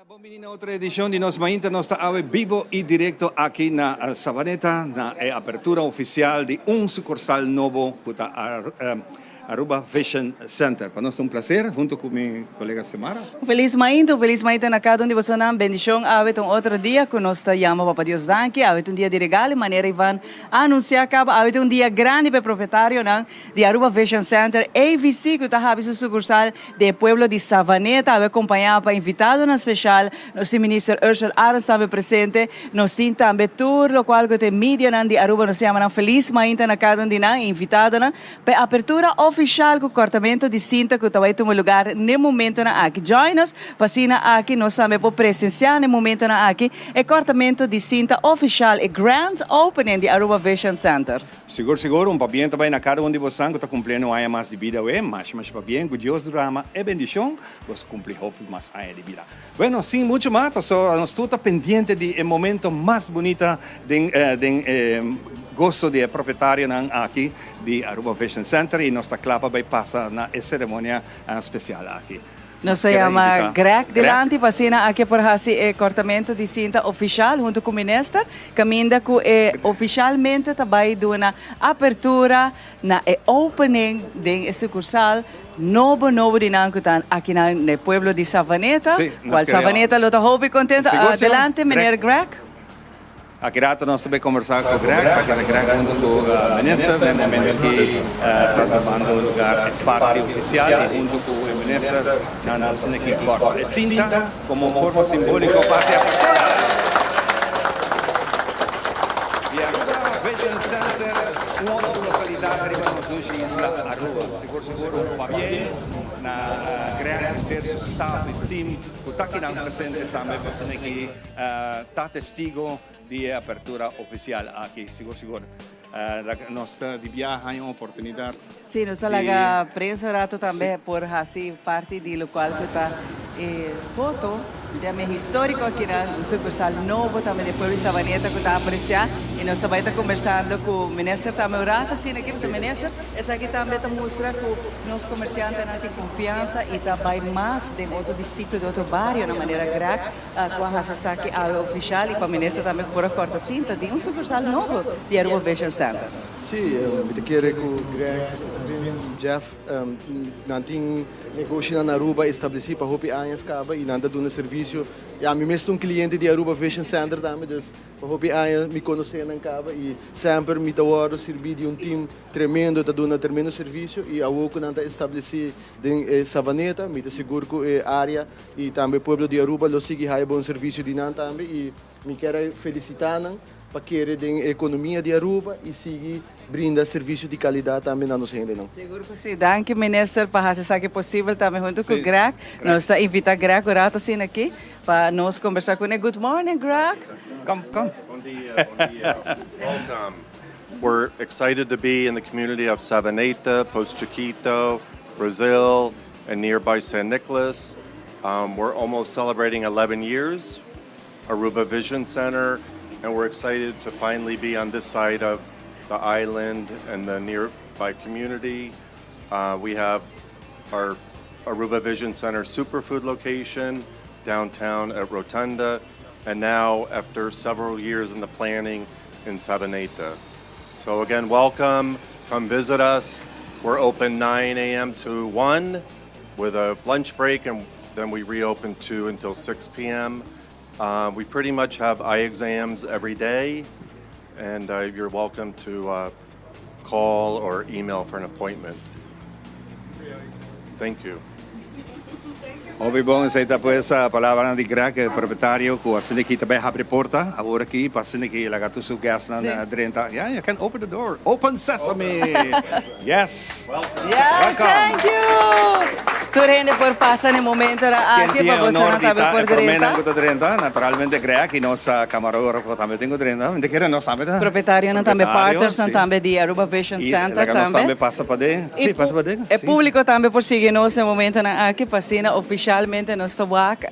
Bon bini na otro edicion di Nos Mainta. Nos ta awe bibo y directo aki na Savaneta na e apertura oficial di un sucursal nobo cu ta Aruba Vision Center. Pa nos ta un placer hunto cu mi colega Xiomara. Un feliz mainta, un feliz mainta na cada un di bosonan. Bendicion awe ta un otro dia cu nos ta yama Papa Dios danki. Awe ta un dia di regalo y manera Ivan a anuncia caba awe ta un dia grandi pa e propietarionan di Aruba Vision Center, AVC, cu ta habi su sucursal den e pueblo di Savaneta. Awe acompaña pa invitadonan special, nos tin Minister Ursell Arends tambe presente, nos tin tambe tur locual cu ta e medianan di Aruba. Nos ta yama nan feliz mainta na cada un di nan, e invitadonan. Pa e apertura ofishal ku kòrtamentu di sinta ku ta bai tuma lugar n'e momentunan aki. Join us pa asina aki nos tambe por presensiá n'e momentunan aki e kòrtamentu di sinta ofishal, e grand opening di Aruba Vision Center. Sigur sigur, un pabien ta bai na kada un di bosan ku ta kumpliendo un aña mas di bida awe. Masha masha pabien, ku Dios drama e bendishon, boso kumpli hopi mas aña di bida. Bueno, sin mucho mas, pasobra nos tur ta pendiente di e momento mas bunita den den e goso di e propietarionan aki di Aruba Vision Center y nos ta cla pa bay pasa na e ceremonia special aki. Nos ta yama Greg dilanti pa asina aki por haci e cortamento di cinta oficial hunto cu Minister, caminda cu e oficialmente ta bay duna apertura na e opening den e sucursal Nobo nobo di nan cu ta akinan na e pueblo di Savaneta, Sí, nos cual quería. Savaneta lo ta hopi contento. Sigur, señor. Adelante, Greg. meneer Greg. Aki rato nos ta bay conversa cu Greg, aki Greg hunto cu minister den momento aki ta tumando lugar e parti oficial y hunto cu e minister nan ta asina aki corta e cinta como un forma simbolico pa haci apertura di Aruba Vision Center, un otro localidad riba nos dushi isla Aruba. Sigur sigur un pabien na Greg henter su staff y team cu ta kinan presente tambe pa asina ki ta testigo di e apertura oficial aki. Sigur sigur nos ta di biaha haña un oportunidad. Sí, nos ta laga prensa un rato tambe por haci parti di locual cu ta e foto tambe historico aki na un sucursal nobo tambe den pueblo di Savaneta cu ta aprecia y nos ta bay ta conversando cu minister tambe un rato asina aki pasobra minister esaki tambe ta mustra cu nos comerciantenan tin confiansa y ta bay mas den otro districto den otro barionan manera Greg cu a haci esaki awe oficial y pa minister tambe cu por a corta cinta di un sucursal nobo di Aruba Vision Center. Sí, mi ta kere cu Greg, Vince y Jeff nan tin negoshinan na Aruba estableci pa hopi añas caba y nan ta duna servicio. Y ami mes ta un cliente di Aruba Vision Center tambe, dus pa hopi aña mi conoce nan caba y semper mi ta wordo sirbi di un team tremendo, ta duna tremendo servicio y awo cu nan ta estableci den e Savaneta mi ta sigur cu e area y tambe pueblo di Aruba lo sigui haya bon servicio di nan tambe y Mi kier a felicita nan pa kere den e economia di Aruba y sigui brinda servicio di calidad tambe na nos hendenan. Sigur cu si. Danki Minister pa haci esaki posibel tambe hunto cu Greg. Nos ta invita Greg un rato asina aki pa nos conversa cune. Good morning Greg. Come, come. Bon dia, bon dia. Welcome. We're excited to be in the community of Savaneta, Post Chiquito, Brazil, and nearby San Nicolas. We're almost celebrating 11 years. Aruba Vision Center, and we're excited to finally be on this side of the island and the nearby community. We have our Aruba Vision Center superfood location downtown at Rotunda, and now after several years in the planning in Sabaneta. So again, welcome, come visit us. We're open 9 a.m. to 1 with a lunch break and then we reopen 2 until 6 p.m. We pretty much have eye exams every day, and you're welcome to call or email for an appointment. Thank you. Hopi bon, esei ta pues palabranan di Greg, e propietario cu asina aki ta bay habri porta awor aki pa asina aki laga tur su guestnan drenta. Yeah, you can open the door. Open sesame! Yes! Yeah, thank you! Tur hende por pasa na e momentonan Ken aki tin pa e boso honor nan di tambe ta por e promenan drenta. cu ta drenta? Naturalmente Greg y nos camarógrafo tambe tin cu drenta. Mi ta kere nos tambe ta Propietarionan tambe, propietario, partnersnan si. tambe di Aruba Vision Y Center laga nos tambe. tambe pasa paden. Y Si, pasa paden, e si. publico tambe por sigui nos na e momentonan aki pa asina oficialmente nos ta wak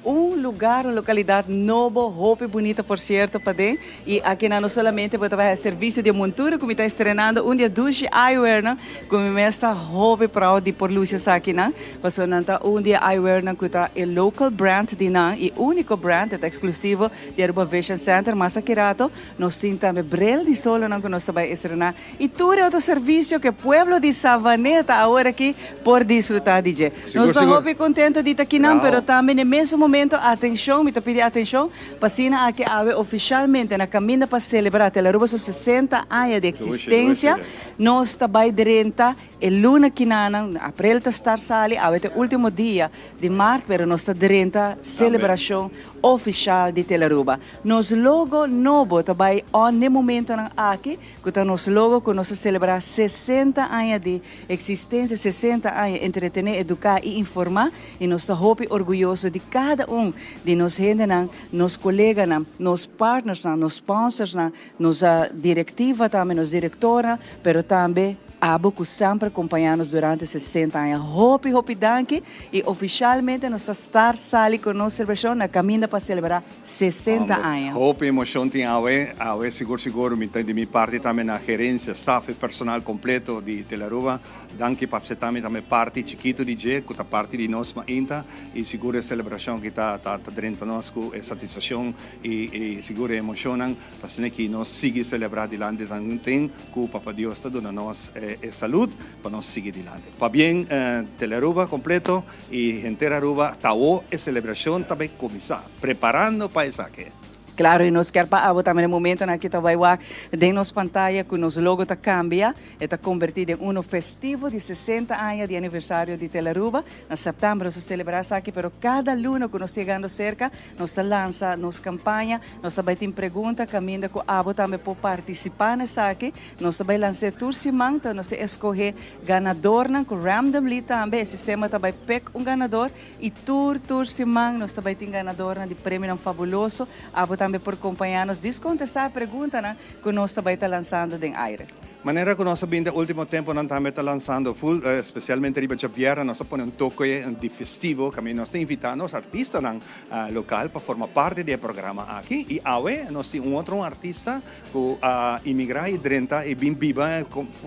un lugar, un localidad nobo, hopi bunita por cierto paden. Y akinan no solamente bo ta bai haci servicio di e montura cu mi ta estrenando un di e dushi eyewearnan cu mi mes ta hopi proud di por luci esakinan. pasobra nan ta un di e eyewearnan ku ta e local brand di nan y unico brand, e ta exclusivo di Aruba Vision Center. Mas aki rato nos tin tambe bril di solonan ku nos ta bai estrená y tur e otro servicio ku e pueblo di Savaneta awor aki por disfruta di dje. Sigur, Nos ta sigur. hopi contento di ta kinan, pero Bravo. tambe n'e mesun momento atencion, mi ta pidi atencion pa asina aki awe oficialmente na caminda pa celebra Telaruba su 60 aña di Dushi, dushi, existencia, dushi. nos ta bay drenta e luna kinanan, april ta start sali, awe ta e ultimo dia di maart, pero nos ta drenta Tambe. celebracion oficial di Telaruba. Nos logo nobo ta bay on n'e momentonan aki, cu ta nos logo cu nos ta celebra 60 aña di Existencia 60 aña entretené, eduká i informá i nos ta hopi orguyoso di kada un di nos hendenan, nos koleganan, nos partnersnan, nos sponsorsnan, nos direktiva tambe, nos direktornan, pero tambe abo ku semper kompañá nos durante 60 aña. Hopi hopi danki i ofishalmente nos ta start sali ku nos selebrashon na kaminda pa selebrá 60 Hombre, aña. hopi emocion tin awe, awe sigur sigur mi ta di mi parti tambe na gerencia, staff y personal completo di Telaruba, danki pa acepta mi tambe parti chikito di dje cu ta parti di nos mainta y sigur e celebracion aki ta ta ta drenta nos cu e satisfaccion y y sigur e emocionnan pa asina ki nos sigui celebra dilanti tanten cu Papa Dios ta duna nos e salud pa nos sigui dilanti. Pabien Telaruba completo y henter Aruba ta awo e celebracion ta bay cuminsa. Preparando pa esaki. Claro y nos kier pa abo tambe den momentonan aki ta bay wak den nos pantaya cu nos logo ta cambia, e ta converti den uno festivo di 60 aña di aniversario di Telaruba. Na september nos ta celebra esaki pero cada luna cu nos ta yegando cerca nos ta lansa nos campaña, nos ta bay tin pregunta caminda cu abo tambe por participa na esaki. Nos ta bay lansa e tur siman, ta nos ta escoge ganadornan cu randomly tambe e sistema ta bay pick un ganador. Y tur tur siman nos ta bay tin ganadornan di premionan fabuloso. Abo tambe por compaña nos dis contesta e preguntanan cu nos ta bay ta lanzando den aire. Manera cu nos a bin den ultimo temponan tambe ta lanzando full, especialmente riba djabièrnè nos a pone un toke di festivo caminda nos ta invita nos artistanan local pa forma parti di e programa aki. Y awe nos tin un otro un artista cu a imigra y drenta y bin biba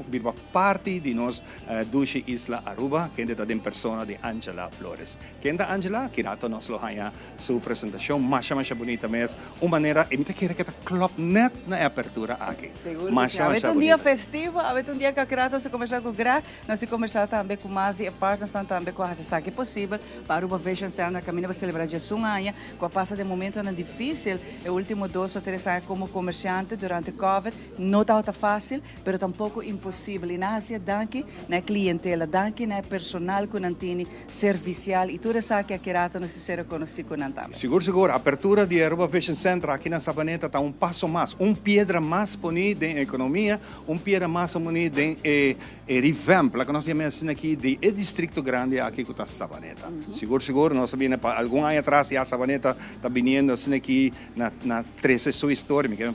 biba parti di nos Dushi Isla Aruba, kende ta den persona di Angela Flores. Ken ta Angela? Ki rato nos lo haña su presentacion masha masha bunita mes. Un manera, y mi ta kere ke ta klop net na e apertura aki. Sigur ku si. Masha Awe ta masha un dia bunita. festivo, awe ta un dia ku aki rato nos ta kombersá ku Greg, nos ta kombersá tambe ku mas di e partnersnan tambe ku a hasi esaki posibel pa Aruba Vision Center kaminda pa selebrá djesun aña ku a pasa den momentonan difísil e último dos pa tres aña komo komersiante durante Covid. No tabata fásil, pero tampoco imposibel. Y nan hacia danki na e clientela, danki na e personal cu nan tini, servicial y tur esaki aki rato nos ta ser reconoci cu nan tambe. Sigur sigur, apertura di Aruba Vision Center aki na Sabaneta ta un paso mas, un piedra mas poni den e economia, un piedra mas poni den e e revamp, laga nos yama asina aki, di e districto grandi aki cu ta Sabaneta. Sigur sigur, nos a bini pa algun aña atras ya Sabaneta ta biniendo asina aki na na trece su historia, mi ke.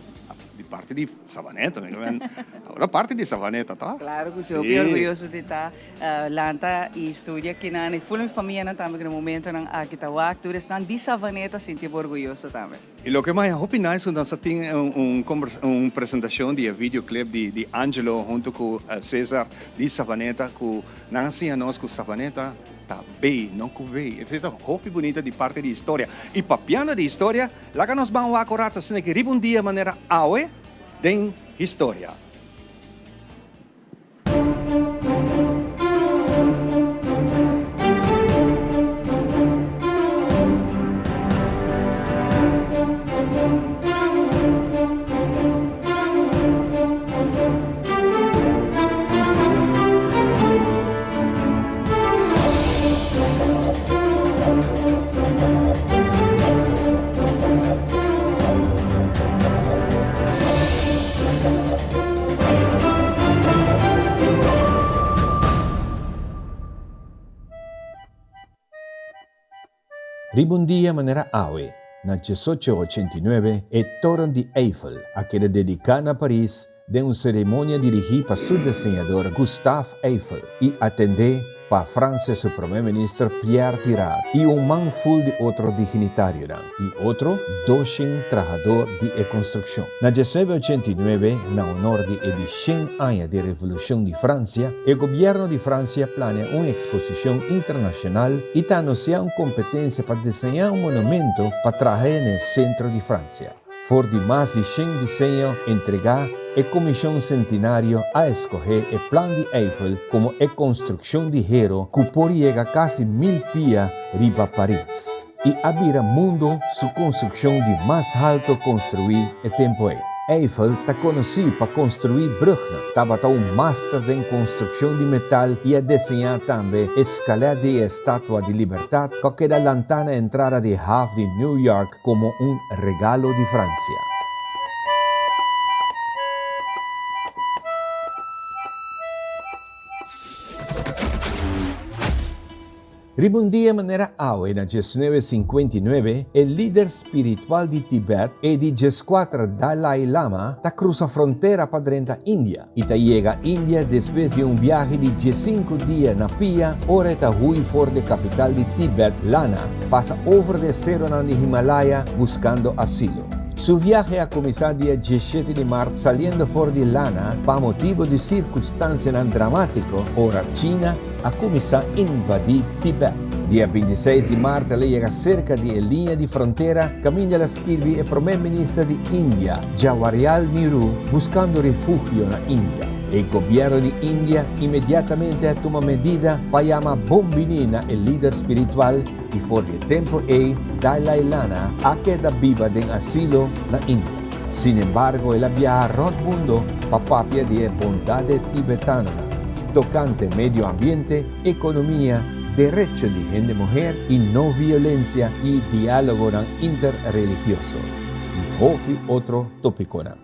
Di parti di Savaneta, mi men. Ahora parti di Savaneta, ta? Claro cu si, hopi orguyoso di ta lanta y studia kinan y full mi famianan tambe cu na momentonan aki ta wak tur esnan di Savaneta sinti bo orguyoso tambe. Y loke mas hopi nice cu nos a tin un un presentacion di e videoclip di di Angelo hunto cu Cesar di Savaneta cu nan a siña nos cu Savaneta ta B, no cu V. Esey ta hopi bunita di parti di historia. Y papiando di historia, Laga nos ban wak ora ta asina ki riba un dia manera awe den historia. Riba un dia manera awe, na diesocho ochenta i nuebe, e Toren di Eiffel a keda dediká na Paris den un seremonia dirigí pa su diseñador Gustave Eiffel i atendé. pa Francia su prome minister Pierre Tirard y un man full di otro dignitarionan y otro doshen trahador di e construccion. Na 1989, na honor di e di shen aña di Revolucion di Francia, e gobierno di Francia planea un exposicion internacional y ta anuncia un competencia pa diseña un monumento pa traha n'e centro di Francia. For di mas di shen diseño entregá, e Komishon Sentinario a eskohé e Plan di Eiffel komo e konstrukshon di hero ku por yega kasi mil pia riba Paris i a bira mundu su konstrukshon di mas halto konstruí e tempu ei. Eiffel ta konosí pa konstruí brugnan, tabata un master den konstrukshon di metal i a deseñá tambe e skalèt di e Estatua di Libertat ku a keda lantá na entrada di haf di New York komo un regalo di Fransia. Riba un dia manera awe na 1959, e lider spiritual di Tibet, e di 14 Dalai Lama, ta krusa frontera pa drenta India i ta yega India despues di un biahe di 15 dia na pia ora e ta hui for di e kapital di Tibet, Lhana. Pasa over di e seronan di Himalaya buskando asilo. Su viahe a kuminsá dia 17 di mart saliendo for di Lhana pa motibu di sirkunstansianan dramátiko ora China a kuminsá invadí Tibet. Dia 26 di mart el a yega serka di e liña di frontera kaminda el a skirbi e promé minister di India, Jawaharlal Nehru, buskando refugio na India. E gobièrnu di India inmediatamente a tuma medida pa yama bon bini na e lider spiritual i for di e tempu ei Dalai Lana a keda biba den asilo na India. Sin embargo el a biaha rònt mundo pa papia di e bondat di e tibetanonan tokante medio ambiente, ekonomia, derecho di hende muher i no violensia i diálogonan interreligioso i hopi otro tópikonan.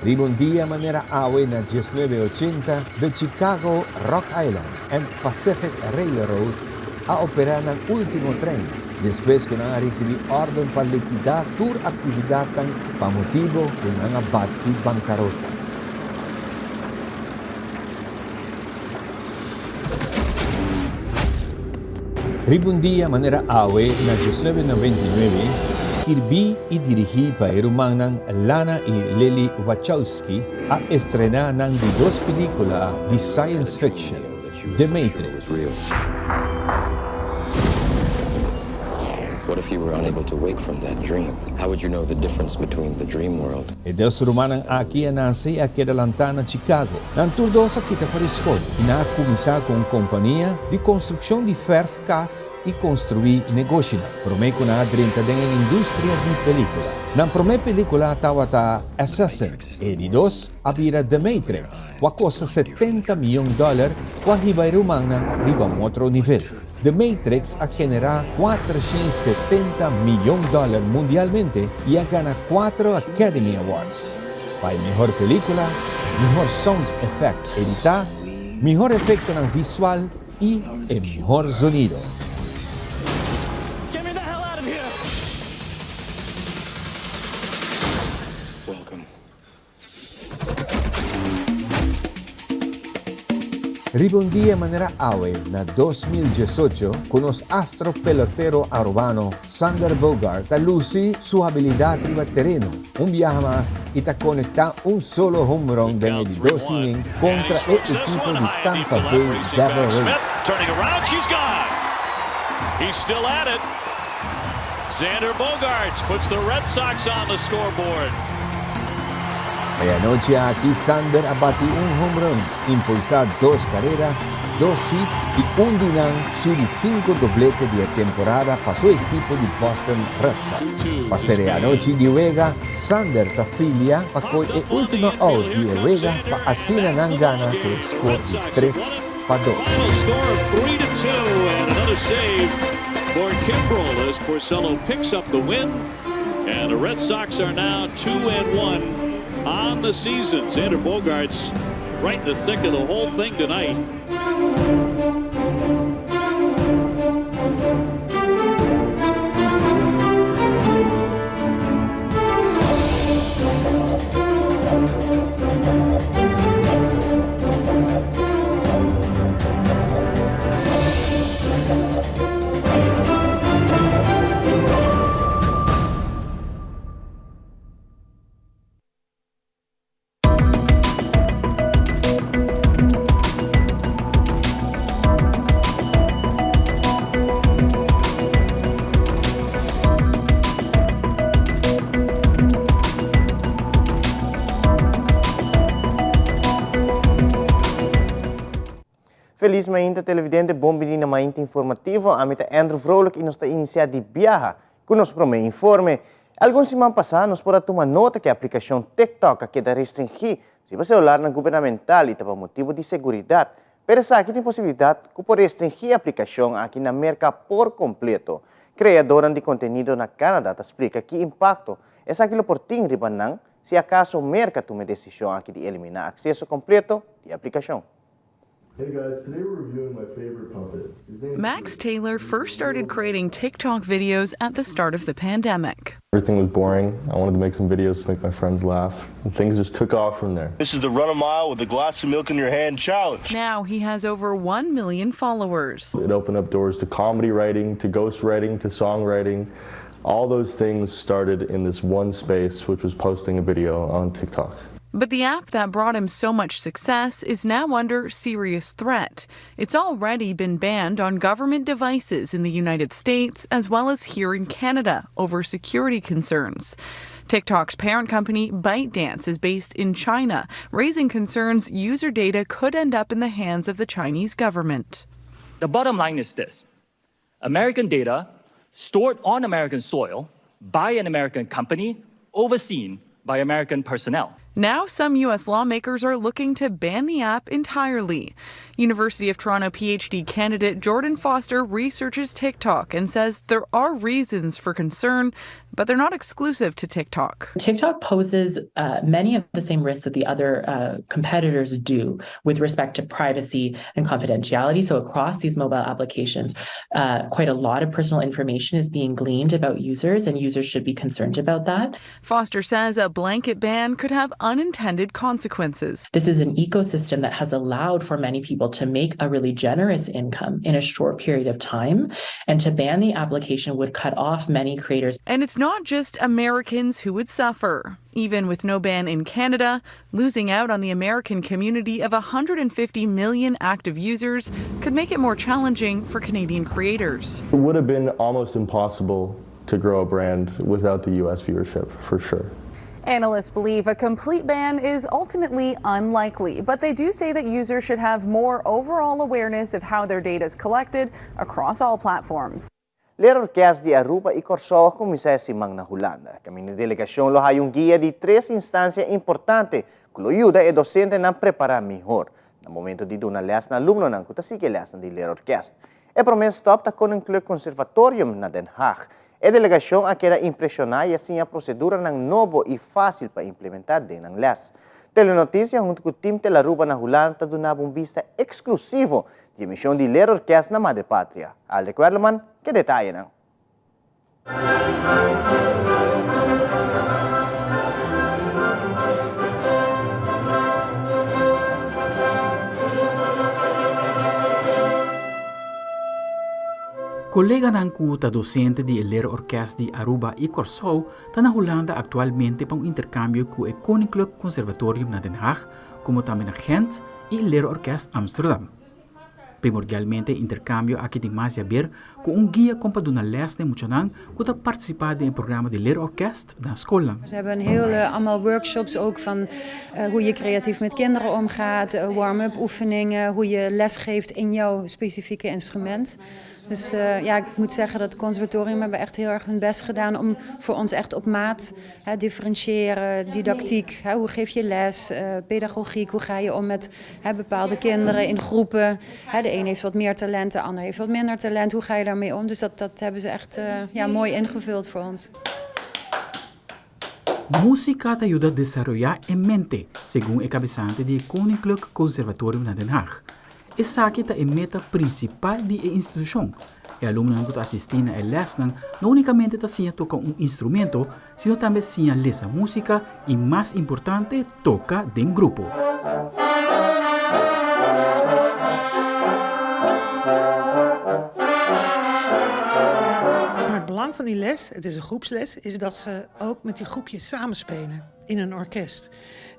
Riba un dia manera awe na 1980, The Chicago, Rock Island and Pacific Railroad a operá nan último trein, despues ku nan a risibí órden pa likidá tur aktividatnan pa motibu ku nan a bati bankarota. Riba un dia manera awe na 1999, skirbí i dirigí pa e rumannan Lana i Lily Wachowski, a estrená nan di dos pelíkula di science fiction, The Matrix. E dos rumannan aki a nase i a keda lantá na Chicago. Nan tur dos a kita for di skol i nan a kuminsá ku un kompania di konstrukshon di fèrf kas i konstruí negoshinan promé ku nan a drenta den e industria di pelíkula. Nan promé pelíkula tabata Assassin, e di dos a bira The Matrix, ku a kosta 70 mion dòler ku a hiba e rumannan riba un otro nivel. The Matrix a generá 470 miyon dòler mundialmente i a gana kuatro Academy Awards, pa e mihor pelíkula, mihor sound effect editá, mihor efektonan visual i e mihor zonido. Riba un dia manera awe na 2018 ku nos astro pelotero arubano Xander Bogaerts ta lusi su habilidat riba tereno un biaha mas i ta konektá un solo homerun den e di dos inning kontra e ekipo di Tampa Bay Devil Rays. E anochi aki Sander a bati un home run, impulsá dos karera, dos hit i un di nan su di sinku doblete di e temporada pa su ekipo di Boston Red Sox. Pa ser e anochi di wega, Sander ta filia pa koi e ultimo out di e wega pa asina nan gana ku e skor di 3-2. And the Red Sox are now 2-1 on the season. Xander Bogaerts right in the thick of the whole thing tonight. Feliz mainta televidente, bon bini na Mainta Informativo. Ami ta Andrew Vrolijk y nos ta inicia di biaha cu nos prome informe. Algun siman pasa nos por a tuma nota cu e aplicacion TikTok a keda restringi riba celularnan gubernamental y ta pa motibo di seguridad. Pero esaki tin posibilidad cu por restringi e aplicacion aki na Merca por completo. Creadornan di contenido na Canada ta splica ki impacto esaki lo por tin riba nan si acaso Merca tuma e decision aki di elimina acceso completo di e aplicacion. Max Taylor first started creating TikTok videos at the start of the pandemic. Everything was boring. I wanted to make some videos to make my friends laugh. And things just took off from there. This is the run a mile with a glass of milk in your hand challenge. Now he has over 1 million followers. It opened up doors to comedy writing, to ghost writing, to songwriting. All those things started in this one space, which was posting a video on TikTok. But the app that brought him so much success is now under serious threat. It's already been banned on government devices in the United States as well as here in Canada over security concerns. TikTok's parent company, ByteDance, is based in China, raising concerns user data could end up in the hands of the Chinese government. The bottom line is this American data stored on American soil by an American company, overseen by American personnel. Now, some U.S. lawmakers are looking to ban the app entirely. University of Toronto PhD candidate Jordan Foster researches TikTok and says there are reasons for concern, but they're not exclusive to TikTok. TikTok poses many of the same risks that the other competitors do with respect to privacy and confidentiality. So across these mobile applications, quite a lot of personal information is being gleaned about users, and users should be concerned about that. Foster says a blanket ban could have unintended consequences. This is an ecosystem that has allowed for many people to make a really generous income in a short period of time, and to ban the application would cut off many creators. And it's not just Americans who would suffer. Even with no ban in Canada, losing out on the American community of 150 million active users could make it more challenging for Canadian creators. It would have been almost impossible to grow a brand without the U.S. viewership, for sure. Analysts believe a complete ban is ultimately unlikely, but they do say that users should have more overall awareness of how their data is collected across all platforms. Leerorkest di Aruba y Corsou a cuminsa e siman na Hulanda. Caminda e delegacion lo haya un guia di tres instancia importante cu lo yuda e docentenan prepara mihor na momento di duna les na alumnonan cu ta sigui e lesnan di Leerorkest. E prome stop ta Koninklijk Conservatorium na Den Haag. E delegacion a keda impresiona y a siña proceduranan nobo y facil pa implementa den nan les. Telenoticia hunto cu Team Telaruba na Hulanda ta duna bo un bista exclusivo Di e mision di Leerorkest na Madre Patria. Aldrich Werleman ke detayenan. Koleganan ku ta dosente di e Leerorkest di Aruba i Kòrsou ta na Hulanda aktualmente pa un interkambio ku e Koninklijk Conservatorium na Den Haag komo tambe na Gent i Leerorkest Amsterdam. Primordialmente e interkambio aki tin mas di haber ku un guia kon pa duna lès na e muchanan ku ta partisipá den e programa di Leerorkest na skolnan. Ze hebben heel allemaal workshops ook van hoe je creatief met kinderen omgaat, warm-up oefeningen, hoe je les geeft in jouw specifieke instrument. Dus ja, ik moet zeggen dat het conservatorium hebben echt heel erg hun best gedaan om voor ons echt op maat hè, differentiëren, didactiek, hè, hoe geef je les, pedagogiek, hoe ga je om met hè, bepaalde kinderen in groepen. Hè, de een heeft wat meer talent, de ander heeft wat minder talent. Hoe ga je daarmee om? Dus dat, dat hebben ze echt ja, mooi ingevuld voor ons. Músika ta yuda desaroyá e mente, segun e kabesante di e Koninklijk Conservatorium na Den Haag. Esaki ta e meta prinsipal di e institushon. E alumnonan ku ta asistí na e lèsnan no únikamente ta siña toka un instrumento, sino tambe siña lesa músika i mas importante toka den grupo. Het belang van die les, het is een groepsles, is dat ze ook met die groepjes samenspelen. in een orkest.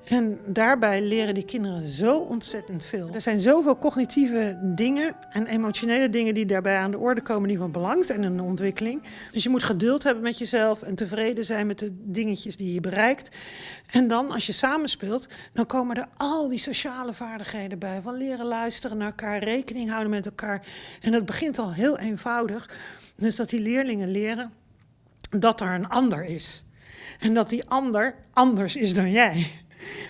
En daarbij leren die kinderen zo ontzettend veel. Er zijn zoveel cognitieve dingen en emotionele dingen die daarbij aan de orde komen die van belang zijn in de ontwikkeling. Dus je moet geduld hebben met jezelf en tevreden zijn met de dingetjes die je bereikt. En dan, als je samenspeelt, dan komen er al die sociale vaardigheden bij. Van leren luisteren naar elkaar, rekening houden met elkaar. En dat begint al heel eenvoudig. Dus dat die leerlingen leren dat er een ander is. En dat die ander anders is dan jij.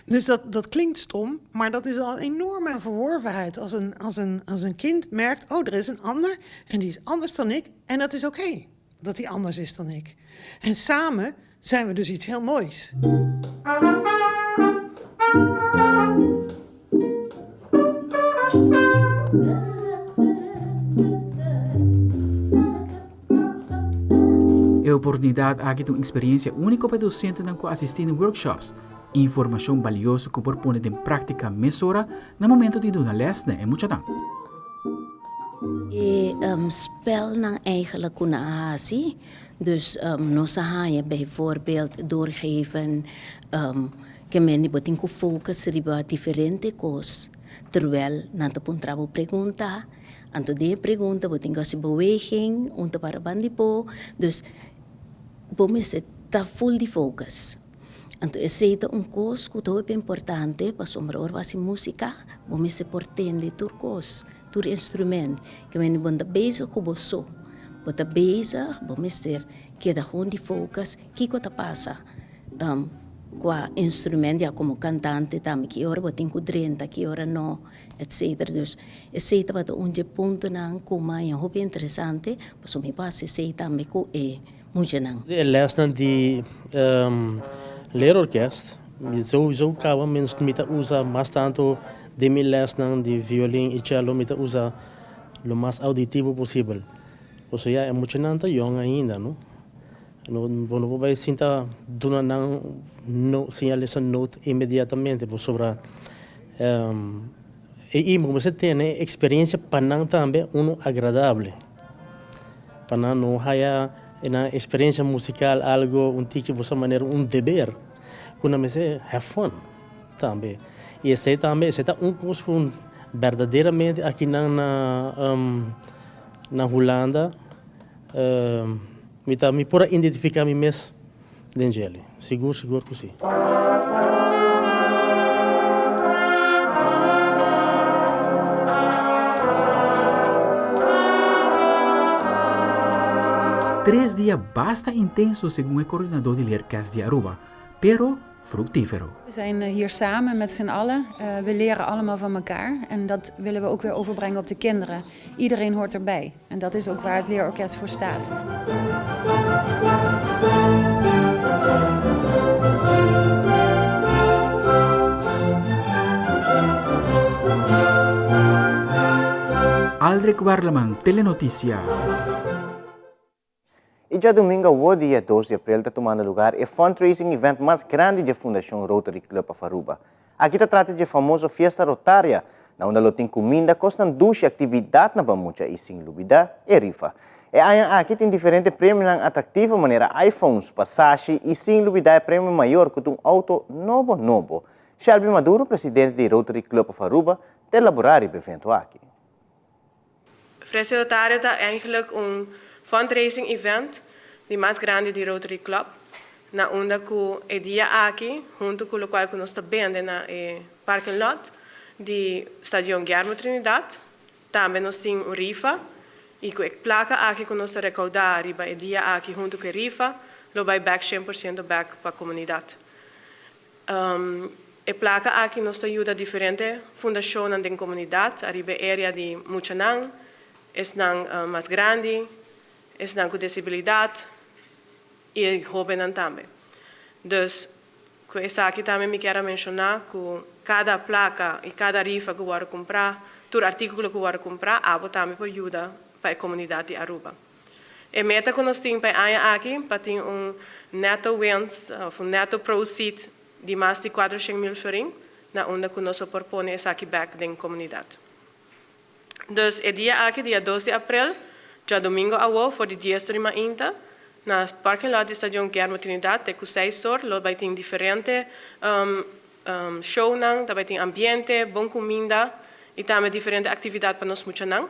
Dus dat, dat klinkt stom, maar dat is al een enorme verworvenheid. Als een, als, een, als een kind merkt, oh, er is een ander en die is anders dan ik. En dat is oké, dat die anders is dan ik. En samen zijn we dus iets heel moois. E oportunidat aki ta un eksperensia úniko pa e dosentenan ku a asistí na workshops. Informashon balioso ku por pone den práktika mesora na momento di duna lès na e muchanan. E spelnan eigenlijk ku nan a hasi, dus nos a haña bijvoorbeeld doorgeven ke men di bo tin ku focus riba diferente kos terwijl nan ta puntra bo pregunta. Anto den e pregunta bo tin ku hasi beweging, un ta para banda di bo, dus bo mester ta full di focus. Anto esei ta un kos ku ta hopi importante pasobra ora bo hasi musika bo mester por tende tur kos, tur instrument. Ke mende bo no ta bezig ku bo so, bo ta bezig bo mester keda gewoon di focus kiko ta pasa. Kua instrument ya komo kantante tambe ki ora bo tin ku drenta ki ora no. Etcetera. Dus esei tabata un dje puntonan ku maña hopi interesante, pasobra mi por hasi esei tambe ku e muchanan. E lèsnan di leerorkest, mi souiso kaba mi ta usa mas tantu den mi lèsnan di violin i cello mi ta usa lo mas auditivo posibel. Pasobra ya e muchanan ta yòn ainda no, bo no por bai sinta duna nan siña lesa note inmediatamente pasobra I bo mester tene experiencia pa nan tambe uno agradable. Pa nan no haya e nan experiencia musical algo un tiki bo sa manera un deber cu nan mester have fun tambe. I esey tambe esey ta un cos cu berdaderamente aki nan na na Hulanda mi ta mi por a identifica mi mes Den djeli. Sigur sigur ku si. Tres dia basta intenso segun e coordinador di Leerkest di Aruba, pero fructifero. We zijn hier samen met z'n allen. We leren allemaal van elkaar en dat willen we ook weer overbrengen op de kinderen. Iedereen hoort erbij. En dat is ook waar het leerorkest voor staat. Aldrich Werleman, Telenoticia. E djadumingo awo dia dos di april ta tumando lugar e fundraising event mas grandi dje Fundacion Rotary Club of Aruba. Aki ta trata dje famoso Fiesta Rotaria, na unda lo tin cuminda, cosnan dushi, actividadnan pa mucha y sin lubida e rifa. E aña aki tin diferente premionan atractivo manera iPhones, pasashi y sin lubida e premio mayor cu ta un auto nobo nobo. Shelby Maduro, presidente di Rotary Club of Aruba, ta elabora riba e evento aki. Fresio Rotario ta eigenlijk un fundraising event di mas grandi di Rotary Club, na unda cu e dia aki, hunto cu locual cu nos ta bende na e parking lot di Stadion Guillermo Trinidad, tambe nos tin un rifa y cu e placa aki cu nos ta recauda riba e dia aki hunto cu e rifa lo bay bek shen por ciento bek pa comunidad. E plaka aki nos ta yuda diferente fundashonnan den komunidat ariba e area di muchanan, esnan mas grandi, esnan ku desibilidat i e hóbennan tambe. Dus ku esaki tambe mi kier a menshoná ku kada plaka i kada rifa ku wòrdu kumprá, tur artíkulo ku wòrdu kumprá, abo tambe por yuda pa e komunidat di Aruba. E meta ku nos tin pa e aña aki pa tin un netto winst òf un netto proceed di mas di kuatroshen mil florin na unda ku nos lo por pone esaki bèk den komunidat. Dus e dia aki, dia dos di aprel, djadumingo awo for di dies tur di mainta, Na parking lot di Stadion Guillermo Trinidad te ku seis or lo bai tin diferente shownan, ta bai tin ambiente, bon kuminda i tambe diferente aktividat pa nos muchanan.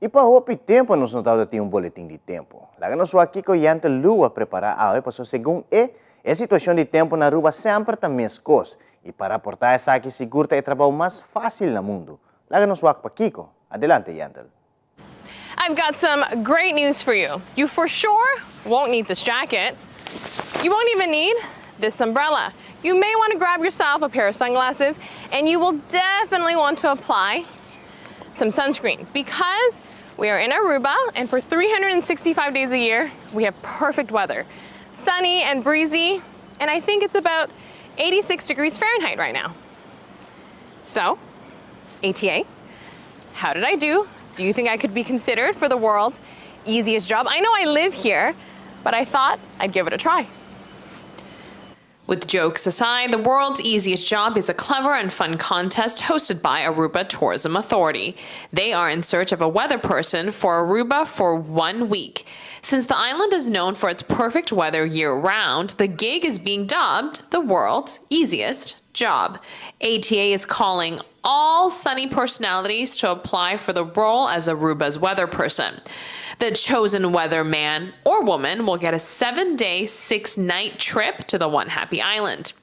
I pa hopi tempu nos no tabata tin un boletin di tempu. Laga nos wak kiko Yente Lou a prepará awe pasobra segun e, e situashon di tempu na Aruba semper ta meskos i pa raportá esaki sigur ta e trabou mas fásil na mundu. Laga nos wak pakiko. Adelante, Yentl. I've got some great news for you. You for sure won't need this jacket. You won't even need this umbrella. You may want to grab yourself a pair of sunglasses and you will definitely want to apply some sunscreen because we are in Aruba and for 365 days a year, we have perfect weather. Sunny and breezy, and I think it's about 86 degrees Fahrenheit right now. So, ATA, how did I do? Do you think I could be considered for the world's easiest job? I know I live here, but I thought I'd give it a try. With jokes aside, the world's easiest job is a clever and fun contest hosted by Aruba Tourism Authority. They are in search of a weather person for Aruba for one week. Since the island is known for its perfect weather year round, the gig is being dubbed the world's easiest job. ATA is calling all sunny personalities to apply for the role as Aruba's weather person. The chosen weather man or woman will get a seven day, six night trip to the One Happy Island.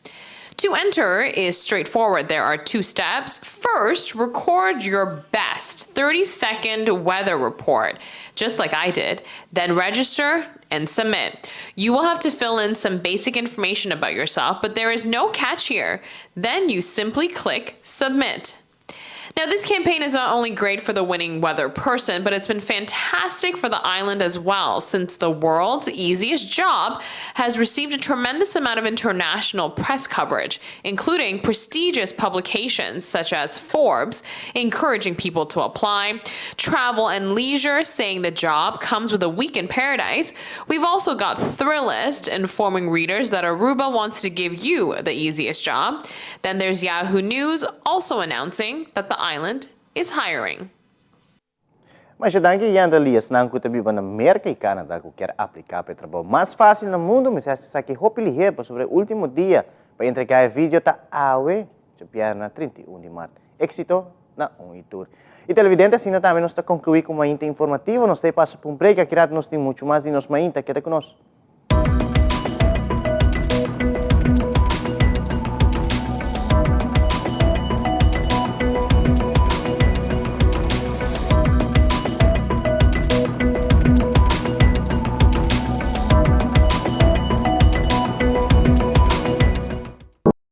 To enter is straightforward. There are two steps. First, record your best 30 second weather report, just like I did. Then register and submit. You will have to fill in some basic information about yourself, but there is no catch here. Then you simply click submit. Now, this campaign is not only great for the winning weather person, but it's been fantastic for the island as well, since the world's easiest job has received a tremendous amount of international press coverage, including prestigious publications such as Forbes, encouraging people to apply, Travel and Leisure saying the job comes with a week in paradise. We've also got Thrillist informing readers that Aruba wants to give you the easiest job. Then there's Yahoo News also announcing that the island is hiring. Masha danki Yandel i esnan ku ta biba na Merka i Canada ku kier apliká pa e trabou mas fásil na mundu mester hasi esaki hopi lihé pasobra e último dia pa entregá e video ta awe, djabièrnè 31 di mart. Éksito na un i tur. I televidente asina tambe nos ta konkluí ku Mainta Informativo. Nos ta e pasa pa un break aki rato nos tin muchu mas di nos mainta. Keda ku nos.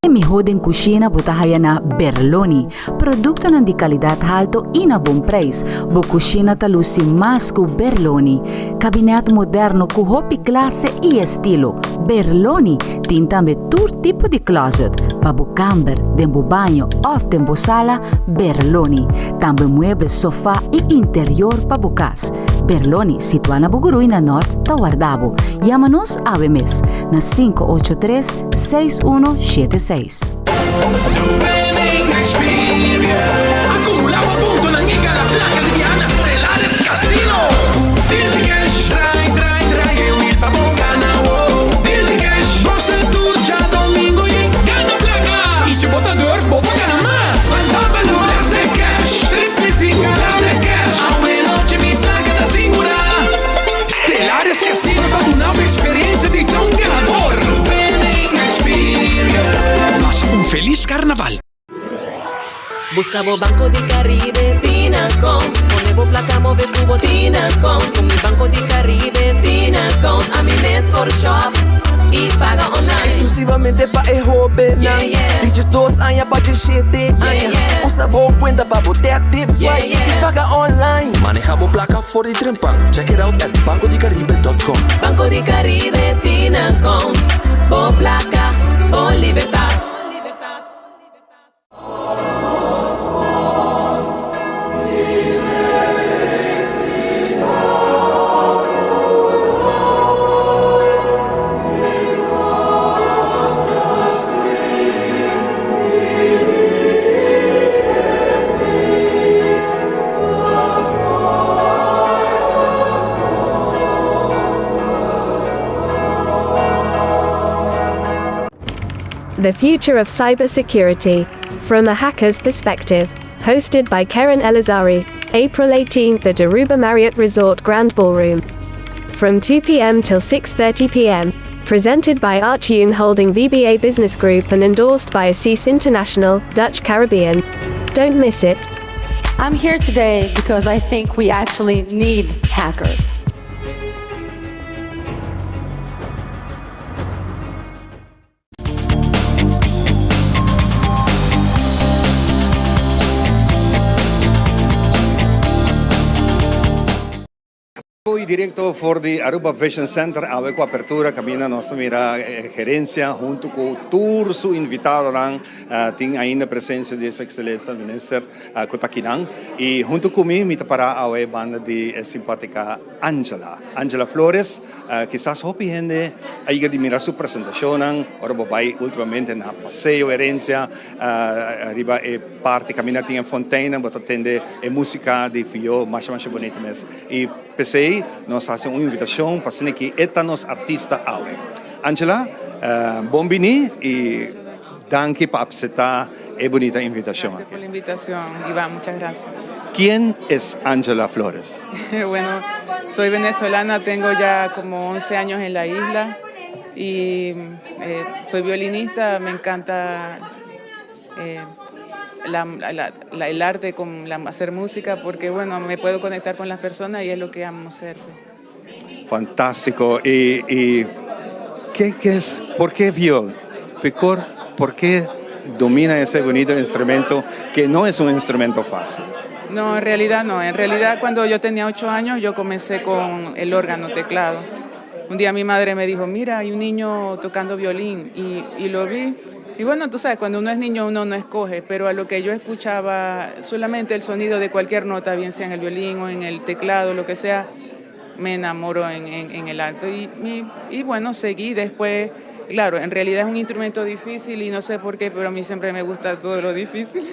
E miho den cushina bo ta haya na Berloni. Productonan di calidad halto y na bon prijs. Bo cushina ta luci mas cu Berloni. Kabinet moderno cu hopi clase y estilo. Berloni tin tambe tur tipo di closet. Pa bo kamber, den bo baño of den bo sala, Berloni. Tambe mueble, sofa y interior pa bo cas. Berloni, situa na Bugurui na Nort, ta warda bo. Yama nos awe mes na 583 6176. Acumula bo puntonan y gana placa di biaha na Stellaris Casino. Deal di cash, draai, draai, draai e wiel pa bo gana wo. Deal di cash, gosa tur djadomingo y gana placa. Y si bo ta durf, bo por gana mas. Van dobbel Bless de cash, triplifica Bless de cash. Awe nochi mi placa ta sigura. Stellaris Casino ta duna bo experiencia di ta un ganador. Winning experience. Pasa un feliz carnaval. Busca bo Banco di Caribe Tinacom Pone bo placa move cu bo Tinacom Cu mi Banco di Caribe Tinacom Ami mes por shop y paga online Exclusivamente pa e hobennan Yeah, yeah. Di 12 aña pa 17 aña Yeah, yeah. Usa bo cuenta pa bo tap, tip, swipe Yeah, yeah. y paga online Maneha bo placa for di trempan. Check it out at bancodicaribe.com. Banco di Caribe Tinacom Bo placa, bo libertad. The Future of Cybersecurity From a Hacker's Perspective. Hosted by Keren Elazari, April 18th at Aruba Marriott Resort Grand Ballroom. From 2 p.m. till 6:30 p.m. Presented by Archune Holding VBA Business Group and endorsed by Assis International, Dutch Caribbean. Don't miss it. I'm here today because I think we actually need hackers. Y directo for di Aruba Vision Center awe cu apertura caminda nos ta mira gerencia hunto cu tur su invitadonan tin ainda presencia di su excelencia minister cu ta akinan y hunto cu mi mi ta para awe banda di e simpatica Angela Angela Flores kisas hopi hende a yega di mira su presentacionnan ora bo bay ultimamente na Paseo Herencia riba e parti caminda tin e fonteinnan bo ta tende e musica di Fio masha masha bonito mes. I p'esei nos hasi un invitashon pa asina ki e ta nos artista awe. Angela, bon bini i danki pa apseptá e bunita invitashon aki. Gracias por la invitación, Iván, muchas gracias. Quién es Angela Flores? Bueno, soy venezolana, tengo ya como 11 años en la isla y soy violinista, me encanta la, el arte, con la, hacer música, porque bueno, me puedo conectar con las personas y es lo que amo hacer. Fantástico. ¿Y, y qué, qué es, por qué viol? Picor, ¿por qué domina ese bonito instrumento que no es un instrumento fácil? No, en realidad no. En realidad cuando yo tenía ocho años yo comencé con el órgano teclado. Un día mi madre me dijo, mira, hay un niño tocando violín y, y lo vi. Y bueno, tú sabes, cuando uno es niño uno no escoge, pero a lo que yo escuchaba solamente el sonido de cualquier nota, bien sea en el violín o en el teclado, lo que sea, me enamoró en, en, el acto. Y, y, y bueno, seguí después. Claro, en realidad es un instrumento difícil y no sé por qué, pero a mí siempre me gusta todo lo difícil.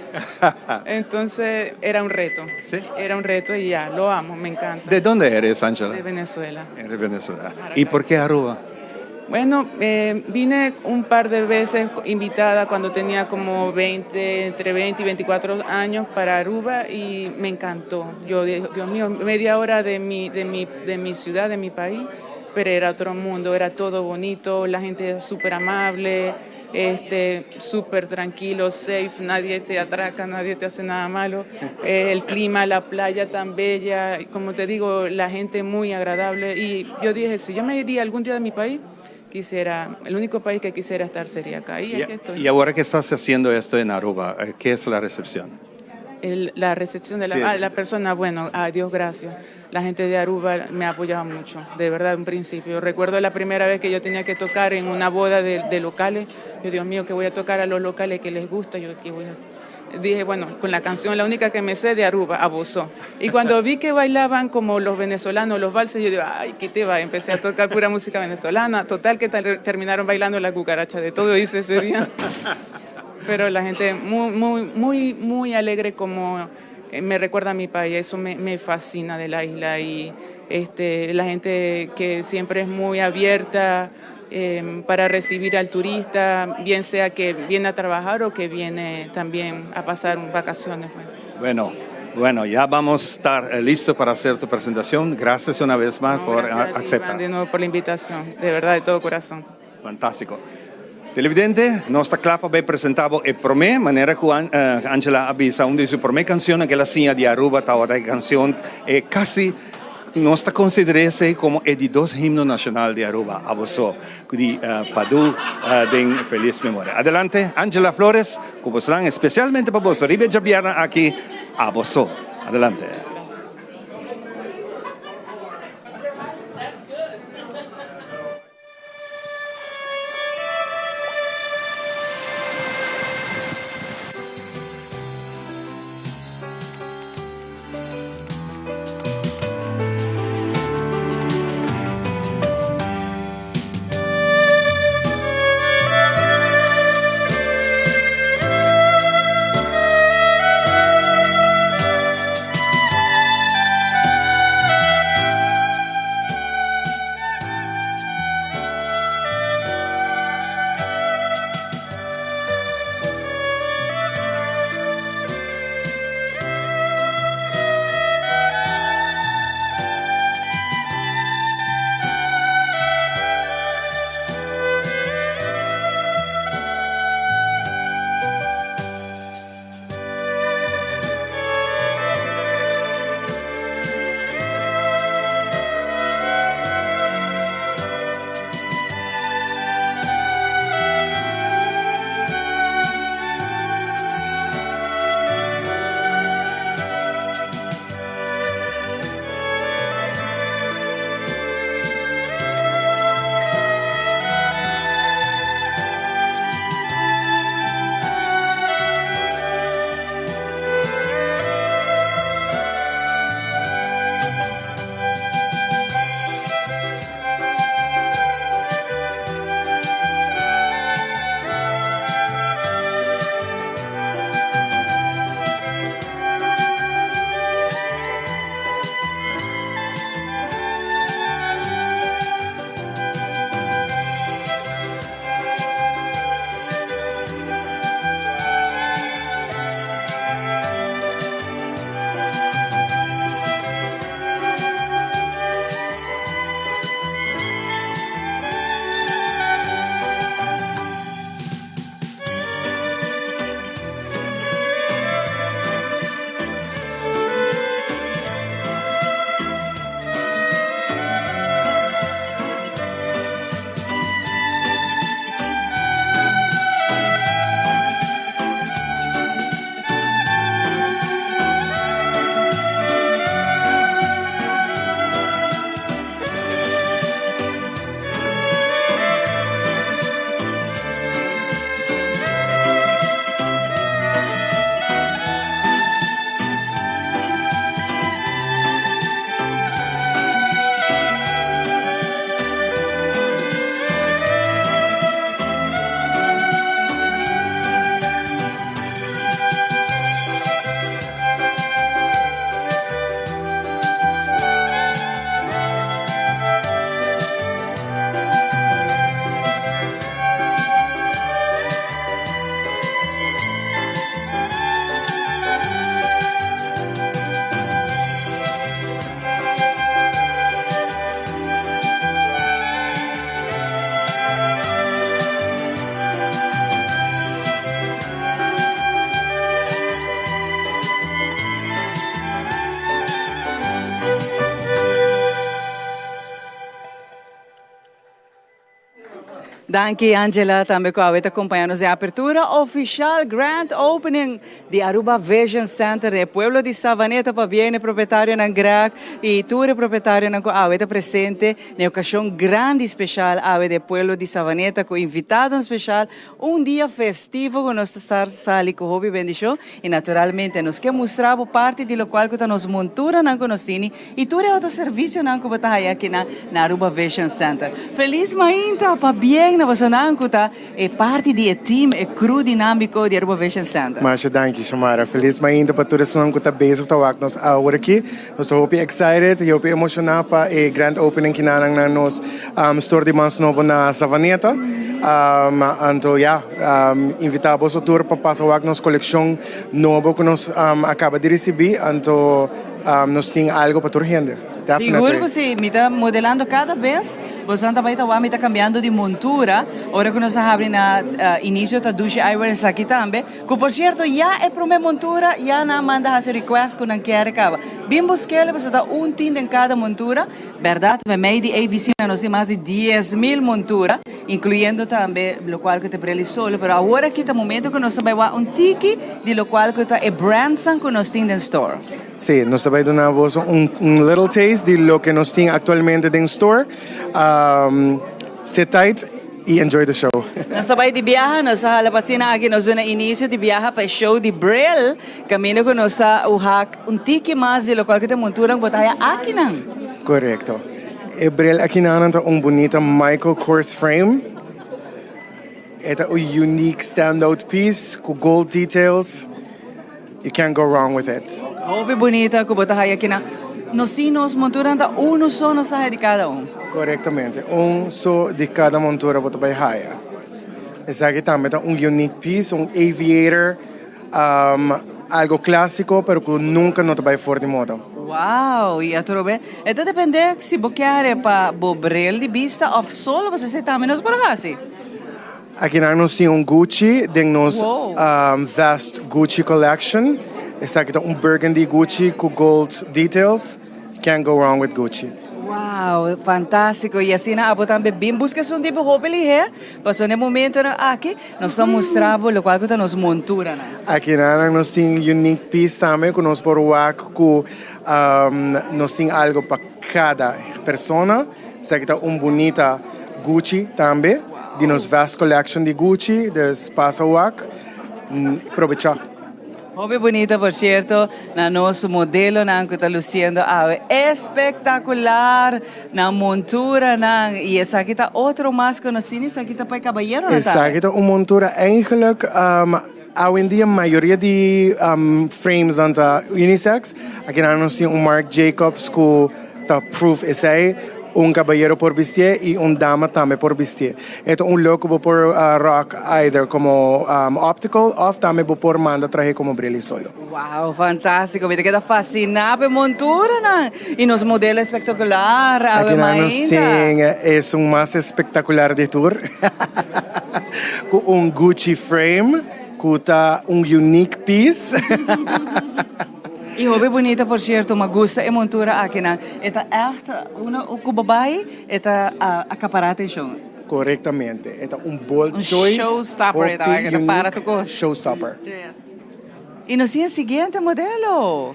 Entonces era un reto. ¿Sí? Era un reto y ya, lo amo, me encanta. ¿De dónde eres, Ángela? De Venezuela. De Venezuela. ¿Y por qué Aruba? Bueno, eh, vine un par de veces invitada cuando tenía como 20, entre 20 y 24 años para Aruba y me encantó. Yo dije, Dios mío, media hora de mi, de mi, de mi ciudad, de mi país, pero era otro mundo, era todo bonito, la gente súper amable, este, súper tranquilo, safe, nadie te atraca, nadie te hace nada malo. Eh, el clima, la playa tan bella, como te digo, la gente muy agradable. Y yo dije, si yo me iría algún día de mi país, quisiera, el único país que quisiera estar sería acá. Y, y aquí estoy. Y ahora que estás haciendo esto en Aruba, eh, ¿qué es la recepción? El, la recepción de la, sí. ah, la persona, bueno, a Dios gracias. La gente de Aruba me ha apoyado mucho, de verdad, un principio. Recuerdo la primera vez que yo tenía que tocar en una boda de, de locales. Yo, Dios mío, que voy a tocar a los locales que les gusta. Yo, que voy a... Dije, bueno, con la canción, la única que me sé de Aruba, abusó. Y cuando vi que bailaban como los venezolanos, los valses, yo digo, ay, ¿qué te va? Empecé a tocar pura música venezolana. Total, que terminaron bailando la cucaracha de todo, hice ese día. Pero la gente muy, muy, muy, muy alegre como eh, me recuerda a mi país, eso me, me fascina de la isla y este, la gente que siempre es muy abierta eh, para recibir al turista, bien sea que viene a trabajar o que viene también a pasar vacaciones. Bueno, bueno, ya vamos a estar eh, listos para hacer su presentación. Gracias una vez más no, por aceptar. Ti, de nuevo por la invitación, de verdad, de todo corazón. Fantástico. Televidente, nos ta cla pa bay presenta bo e prome manera cu Angela a bisa un di su prome cancionnan cu el a siña di Aruba tabata e cancion e casi nos ta considera esey como e di dos himno nacional di Aruba, Abo So, di Padu den feliz memoria. Adelante Angela Flores cu bosnan especialmente pa boso riba e djabièrnè aki, Abo So. Adelante. Danki Angela tambe cu awe ta acompaña nos den apertura oficial grand opening di Aruba Vision Center den e pueblo di Savaneta. Pabien e propietarionan Greg y tur e propietarionan cu awe ta presente den e ocasion grandi special awe den e pueblo di Savaneta cu invitadonan special. Un dia festivo cu nos ta star sali cu hopi bendicion y naturalmente nos ke mustra bo parti di locual cu ta nos monturanan cu nos tini y tur e otro servicionan cu bo ta haya akinan na Aruba Vision Center. Feliz mainta! Pabien na bosonan cu ta e parti di e team, e crew dinamico di Aruba Vision Center. Masha danki Xiomara. Feliz mainta pa tur esunnan cu ta bezig ta wak nos awor aki. Nos ta hopi excited y hopi emociona pa e grand opening kinanan na nos store di mas nobo na Savaneta. Anto ya, invita boso tur pa pasa wak nos coleccion nobo cu nos a caba di ricibi. Anto nos tin algo pa tur hende. Sigur cu si, mi ta modelando cada bes, bosonan ta bay ta wak mi ta cambiando di montura, ora cu nos a habri na inicio ta Dushi Eyewear esaki tambe. Cu por cierto ya e prome montura ya nan a manda haci request cu nan kier caba. Bin busquele pasobra ta un tin den cada montura. Berdad memey di AVC nan nos tin mas di 10,000 montura incluyendo tambe locual cu ta bril y solo pero awor aki ta momento cu nos ta bay wak un tiki di locual cu ta e brandsnan cu nos tin den store. Si, nos ta bay duna boso un little taste di loke nos tin actualmente den store. Sit tight y enjoy the show. Nos ta bay di biaha, nos ta hala pa asina aki nos duna inicio di biaha pa e show di bril, caminda cu nos ta uhak un tiki mas di locual cu ta e monturan cu bo ta haya akinan. Corecto. E bril akinanan ta un bunita Michael Kors frame. E ta un unique standout piece cu gold details. You can't go wrong with it. Hopi bunita cu bo ta haya kina. Nos tin nos monturan ta uno so nos ta haya di cada un. Corectamente. Un so di cada montura bo ta bay haya. Esaki tambe ta un unique piece, un aviator, algo clasico pero cu nunca no ta bay for di moda. Wow! Y atrobe e ta depende si bo kier pa bo bril di bista of solo pasobra esey tambe nos por haci. Akinan nos tin un Gucci den nos vast Gucci collection. Esaki ta un burgundy Gucci cu gold details. Can't go wrong with Gucci. Wow, fantastico. Y asina abo tambe bin busca esun tipo hopi lihe, pasobra na e momentonan aki nos ta mustra bo locual cu ta nos monturanan. Akinan nos tin unique piece tambe cu nos por wak cu nos tin algo pa cada persona. Esaki ta un bunita Gucci tambe, di nos vast collection di Gucci, dus pasa wak, probecha. Hopi bunita por cierto, na nos modelonan cu ta luciendo awe espectacular, nan monturanan, y esaki ta otro mas cu nos tin, esaki ta pa e cabayeronan tambe. Esaki ta un montura eigenlijk, awendia mayoria di framesnan ta unisex, akinan nos tin un Marc Jacobs cu. Ta proof esei, un cabayero por bistié y un dama tambe por bistié. E ta un look cu bo por rock either como optical of tambe bo por manda trahe como bril y solo. Wow, fantastico. Mi ta keda fasciná p'e monturanan y nos modelo espectacular awe Aki nan nos mainta. tin esun mas espectacular di tur cu un Gucci frame cu ta un unique piece. Y hopi bunita por cierto, ma gusta e montura akinan. E ta echt uno cu bo bay e ta acapara atencion. Corectamente, e ta un bold Un choice, showstopper e ta, hopi e ta para unique tur cos. showstopper. Y nos tin e siguiente modelo.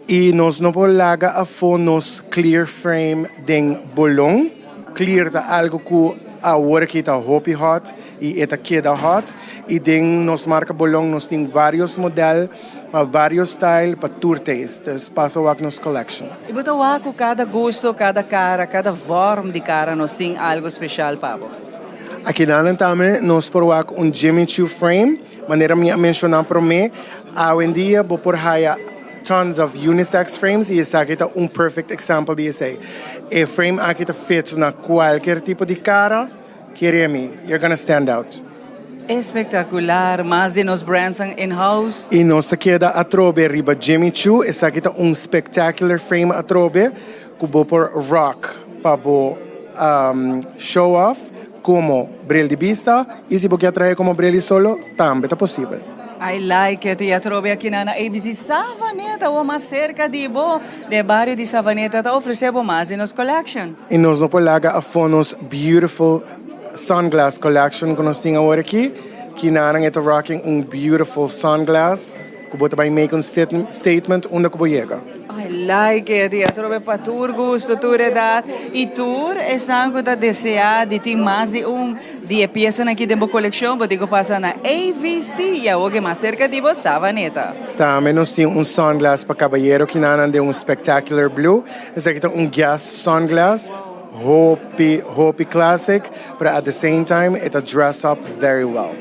Y nos no por laga afo nos clear frame den bolon. Clear ta algo cu awor aki ta hopi hot y e ta keda hot. Y den nos marca bolon nos tin varios model. Pa varios style, pa tur taste. Dus pasa wak nos collection. I bo ta wak ku kada gusto, kada kara, kada vorm di kara nos tin algo special pa bo. Akinanan tambe nos por wak un Jimmy Choo frame, manera mi a menciona prome, awendia bo por haya tons of unisex frames y esaki ta un perfect example di esey. E frame aki ta fit na cualkier tipo di kara. Kere mi, you're gonna stand out. Espectacular, mas di nos brandsnan in house. Y nos ta keda atrobe riba Jimmy Choo, esaki ta un spectacular frame atrobe cu bo por rock pa bo show off como bril di bista y si bo kier trahe como bril di solo tambe ta posibel. I like it, y atrobe aki na na ABC Savaneta, awor mas cerca di bo, den e bario di Savaneta ta ofrece bo mas di nos collection. Y nos no por laga afo nos beautiful. sunglass collection ku nos tin awor aki. Kinanan e ta rocking un beautiful sunglass ku bo ta bai make un statement unda ku bo yega. I like it, y atrobe pa tur gusto, tur edad y tur esnan cu ta desea di tin mas di un di e piesanan aki den bo coleccion, bo tin cu pasa na AVC y awor ke mas cerca di bo, Savaneta. Tambe nos tin un sunglass pa cabayero kinanan den un spectacular blue. Esaki ta un Guess sunglass, hopi hopi classic, pero at the same time e ta dress up very well.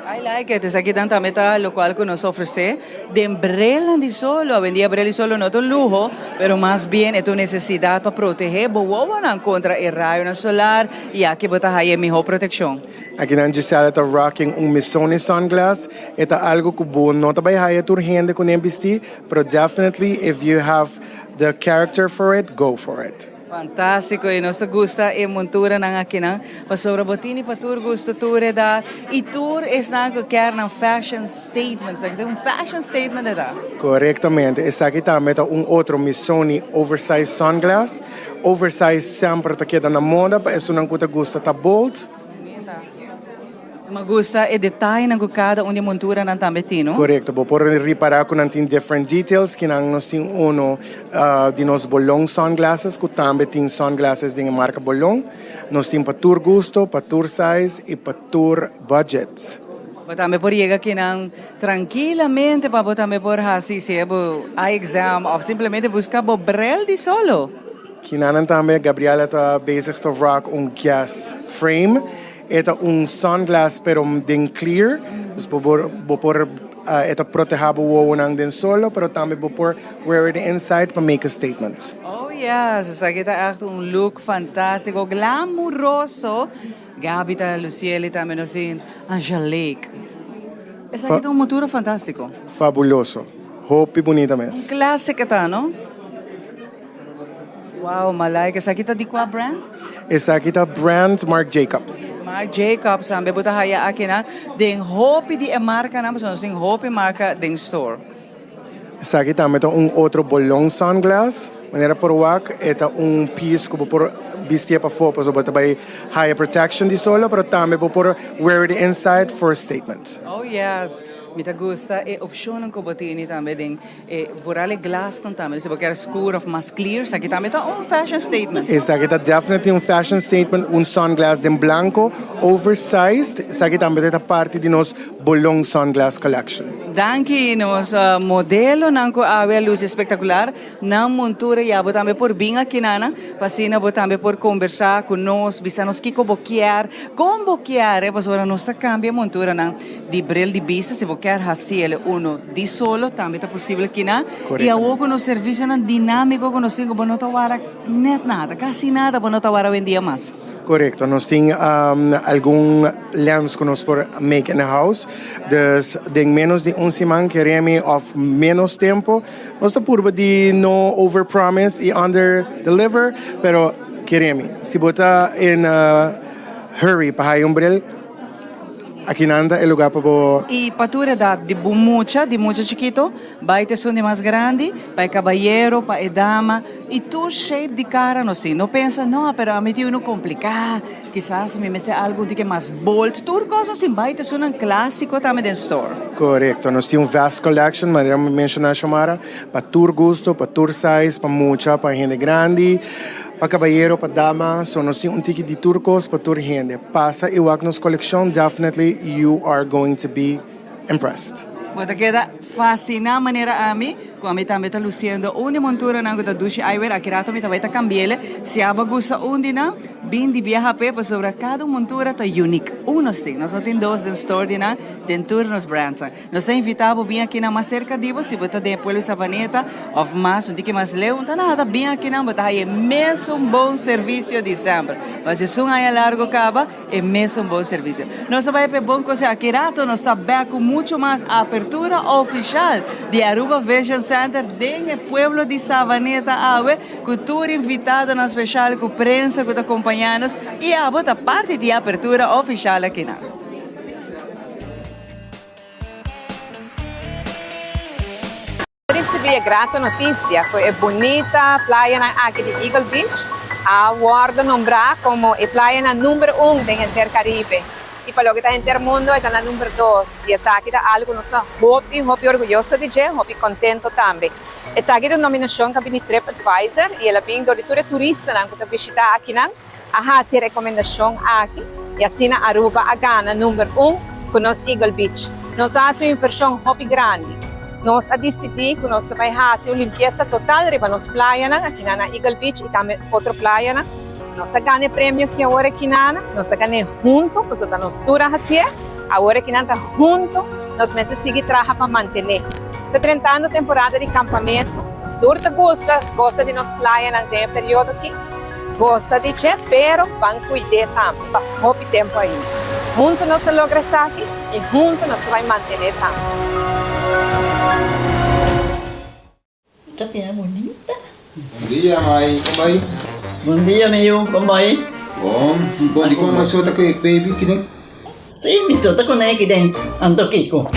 I like it, esaki dan tambe ta locual cu nos ofrece den brelnan di solo. Awendia brel di solo no ta un luho, pero mas bien e ta un necesidad pa protege bo wowonan contra e rayonan solar y aki bo ta haya e miho proteccion. Akinan Gisela ta rocking un Missoni sunglass, e ta algo cu bo no ta bay haya tur hende cu nen bisti, pero definitely if you have the character for it, go for it. Fantástiko i nos ta gusta e monturanan akinan pasobra bo tini pa tur gusto, tur edat i tur esnan ku kier nan fashion statement. Esaki ta un fashion statement e ta. Korektamente, esaki tambe ta un otro Missoni oversized sunglass. Oversized semper ta keda na moda pa esunnan ku ta gusta ta bold. Mi gusta e detayenan ku kada un di e monturanan tambe tin, no? Korekto, bo por ripará ku nan tin different details, kinan nos tin uno di nos Bolon sunglasses ku tambe tin sunglasses den e marka Bolon. Nos tin pa tur gusto, pa tur size i pa tur budget. Bo tambe por yega kinan trankilamente pa bo tambe por hasi sea bo eye exam òf simplemente buska bo brel di solo. Kinanan tambe Gabriela ta bezig ta rock un Guess frame. E ta un sunglass pero den clear, dus bo por bo por e ta proteha bo wowonan den solo pero tambe bo por wear it inside pa make a statement. Oh yes, esaki ta echt un look fantastico, glamuroso. Gaby ta luciel y tambe nos tin Angelique. Esaki ta un montura fantastico. Fabuloso. Hopi bunita mes. Un classic e ta, no? Wow, Malaika, esaki ta di kua brand? Esaki ta brand Marc Jacobs. Marc Jacobs tambe bo ta haya akinan den hopi di e markanan pasobra nos tin hopi marka den store. Esaki tambe ta un otro bolon sunglass, manera por wak e ta un piece ku bo por bistia pafó pasobra bo ta bai haya protection di solo pero tambe bo por wear it inside for a statement. Oh yes, mi ta gusta e opcionnan ku bo tini tambe den E vooral e glasnan tambe, si bo kier scur of mas clear, esaki tambe ta un fashion statement. Esaki ta definitely un fashion statement, un sunglass den blanco, oversized, esaki tambe ta parti di nos Bolon Sunglass Collection. Danki nos modelonan cu awe a luci espectacular nan montura y abo tambe por bin aki nana pa asina bo tambe por conversa cu nos, bisa nos kico bo kier, con bo kier, pasobra nos ta cambia monturanan di bril di bista si bo kier haci el uno. Di solo tambe ta posibel kina. Y awor cu nos servicionan dinamico cu nos tin cu bo no ta wara net nada, casi nada bo no ta wara awendia mas. Corecto, nos tin algun lens cu nos por make in house, dus den menos di un siman keremi of menos tempo nos ta purba di no over promise y under deliver, pero keremi si bo ta in a hurry pa haya un bril, Akinan ta e lugar pa bo. I pa tur edat, di bo mucha, di mucha chikito, bai te esun di mas grandi, pa e kabayero, pa e dama, i tur shape di kara nos tin. No pensa, no, pero ami tin unu kompliká, kisas mi mester algu un tiki mas bold. Tur kos nos tin, bai te esunnan klásiko tambe den store. Korekto, nos tin un vast collection, manera mi menshoná Xiomara, pa tur gusto, pa tur size, pa mucha, pa hende grandi. Pa kabayero, pa dama, so nos tin un tiki di tur kos pa tur hende. Pasa i wak nos kolekshon, definitely you are going to be impressed. Bo ta keda fasiná manera ami, ku ami tambe ta lusiendo un di monturanan ku ta dushi eyewear. Aki rato mi ta bai ta kambi'el. Si abo a gusta un di nan, bin di biaha p'e pasobra kada un montura ta unique. Un nos tin, nos no tin dos den store di nan, den tur nos brandsnan. Nos ta invitá bo bin akinan mas serka di bo, si bo ta den e pueblo di Savaneta òf mas un tiki mas leu, ta nada, bin akinan bo ta haña e mesun bon servisio di semper. Pasobra esun aña largu kaba, e mesun bon servisio. Nos ta bai pa e bon kosei aki rato, nos ta bèk ku muchu mas apertura ofishal di Aruba Vision Center den e pueblo di Savaneta awe, ku tur invitadonan speshal, ku prensa ku ta kompañá nos i abo ta parti di e apertura ofishal akinan. Ricibi e grato noticia cu e bunita playanan aki di Eagle Beach. a wordo nombra como e playanan number un den henter Caribe y pa loke ta henter mundo e ta na number dos y esaki ta algo cu nos ta hopi hopi orguyoso di dje, hopi contento tambe. Esaki ta un nominacion cu a bini Trip Advisor y el a bin dor di tur e turistanan cu ta bishita akinan a haci e recomendacion aki y asina Aruba a gana number un cu nos Eagle Beach. Nos a haci un inversion hopi grandi. Nos a dicidi cu nos ta bay haci un limpieza total riba nos playanan akinan na Eagle Beach y tambe otro playanan. Nos a gana e premio aki awor akinan, nos a gan'e hunto pasobra ta nos tur a haci'e. Awor akinan ta hunto nos mester sigui traha pa mantene. Ta drentando temporada di campamento, nos tur ta gusta goza di nos playanan den e periodo aki. Gosa di dje, pero ban kuid'é tambe pa hopi tempu ainda. Huntu nos a logra esaki i huntu nos ta bai mantené tambe. Ta bira bunita. Bon dia mai, kon bai? Bon dia mi yu, kon bai? Bon, bon dikon mai sota ku e baby kiden? Sí, mi sota ku ne kiden, anto kiko?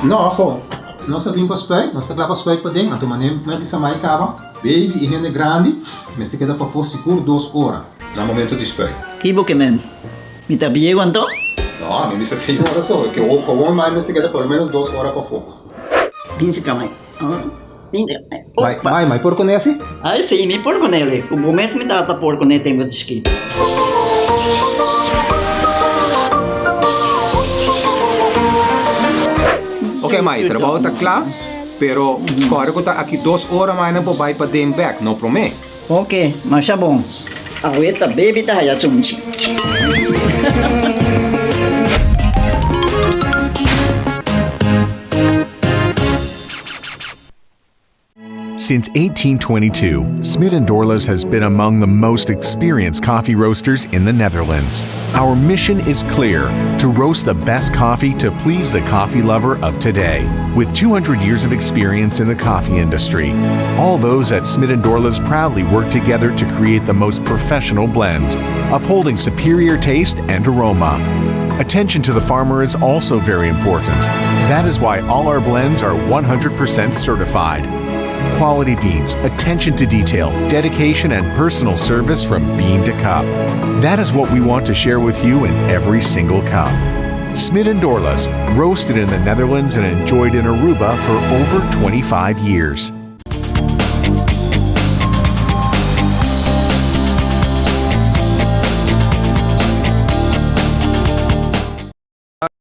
No, ho, nos a bin pa spuit, nos ta kla pa spuit paden, anto manera mi a bisa mai kaba, baby i hende grandi mester keda pafó sigur dos ora na momento di spuit. Ki bo ke men? Mi ta bieu anto? No, mi bisa señora so, ke gewoon mai mester keda por lo menos dos ora pafó. Bin si ka mai. Mai, mai, mai por kuné asi? Ai si, mi por kuné li. Ku bo mes mi tata por kuné tempu di chikitu. Ok mai, trabou ta kla, pero kòrda ku ta aki dos ora mai nan por bai paden bèk, no promé. Ok, masha bon. Awe ta baby ta haya sunchi. Since 1822, Smit & Dorlas has been among the most experienced coffee roasters in the Netherlands. Our mission is clear to roast the best coffee to please the coffee lover of today. With 200 years of experience in the coffee industry, all those at Smit & Dorlas proudly work together to create the most professional blends, upholding superior taste and aroma. Attention to the farmer is also very important. That is why all our blends are 100% certified. Quality beans, attention to detail, dedication, and personal service from bean to cup. That is what we want to share with you in every single cup. Smit and Dorlas, roasted in the Netherlands and enjoyed in Aruba for over 25 years.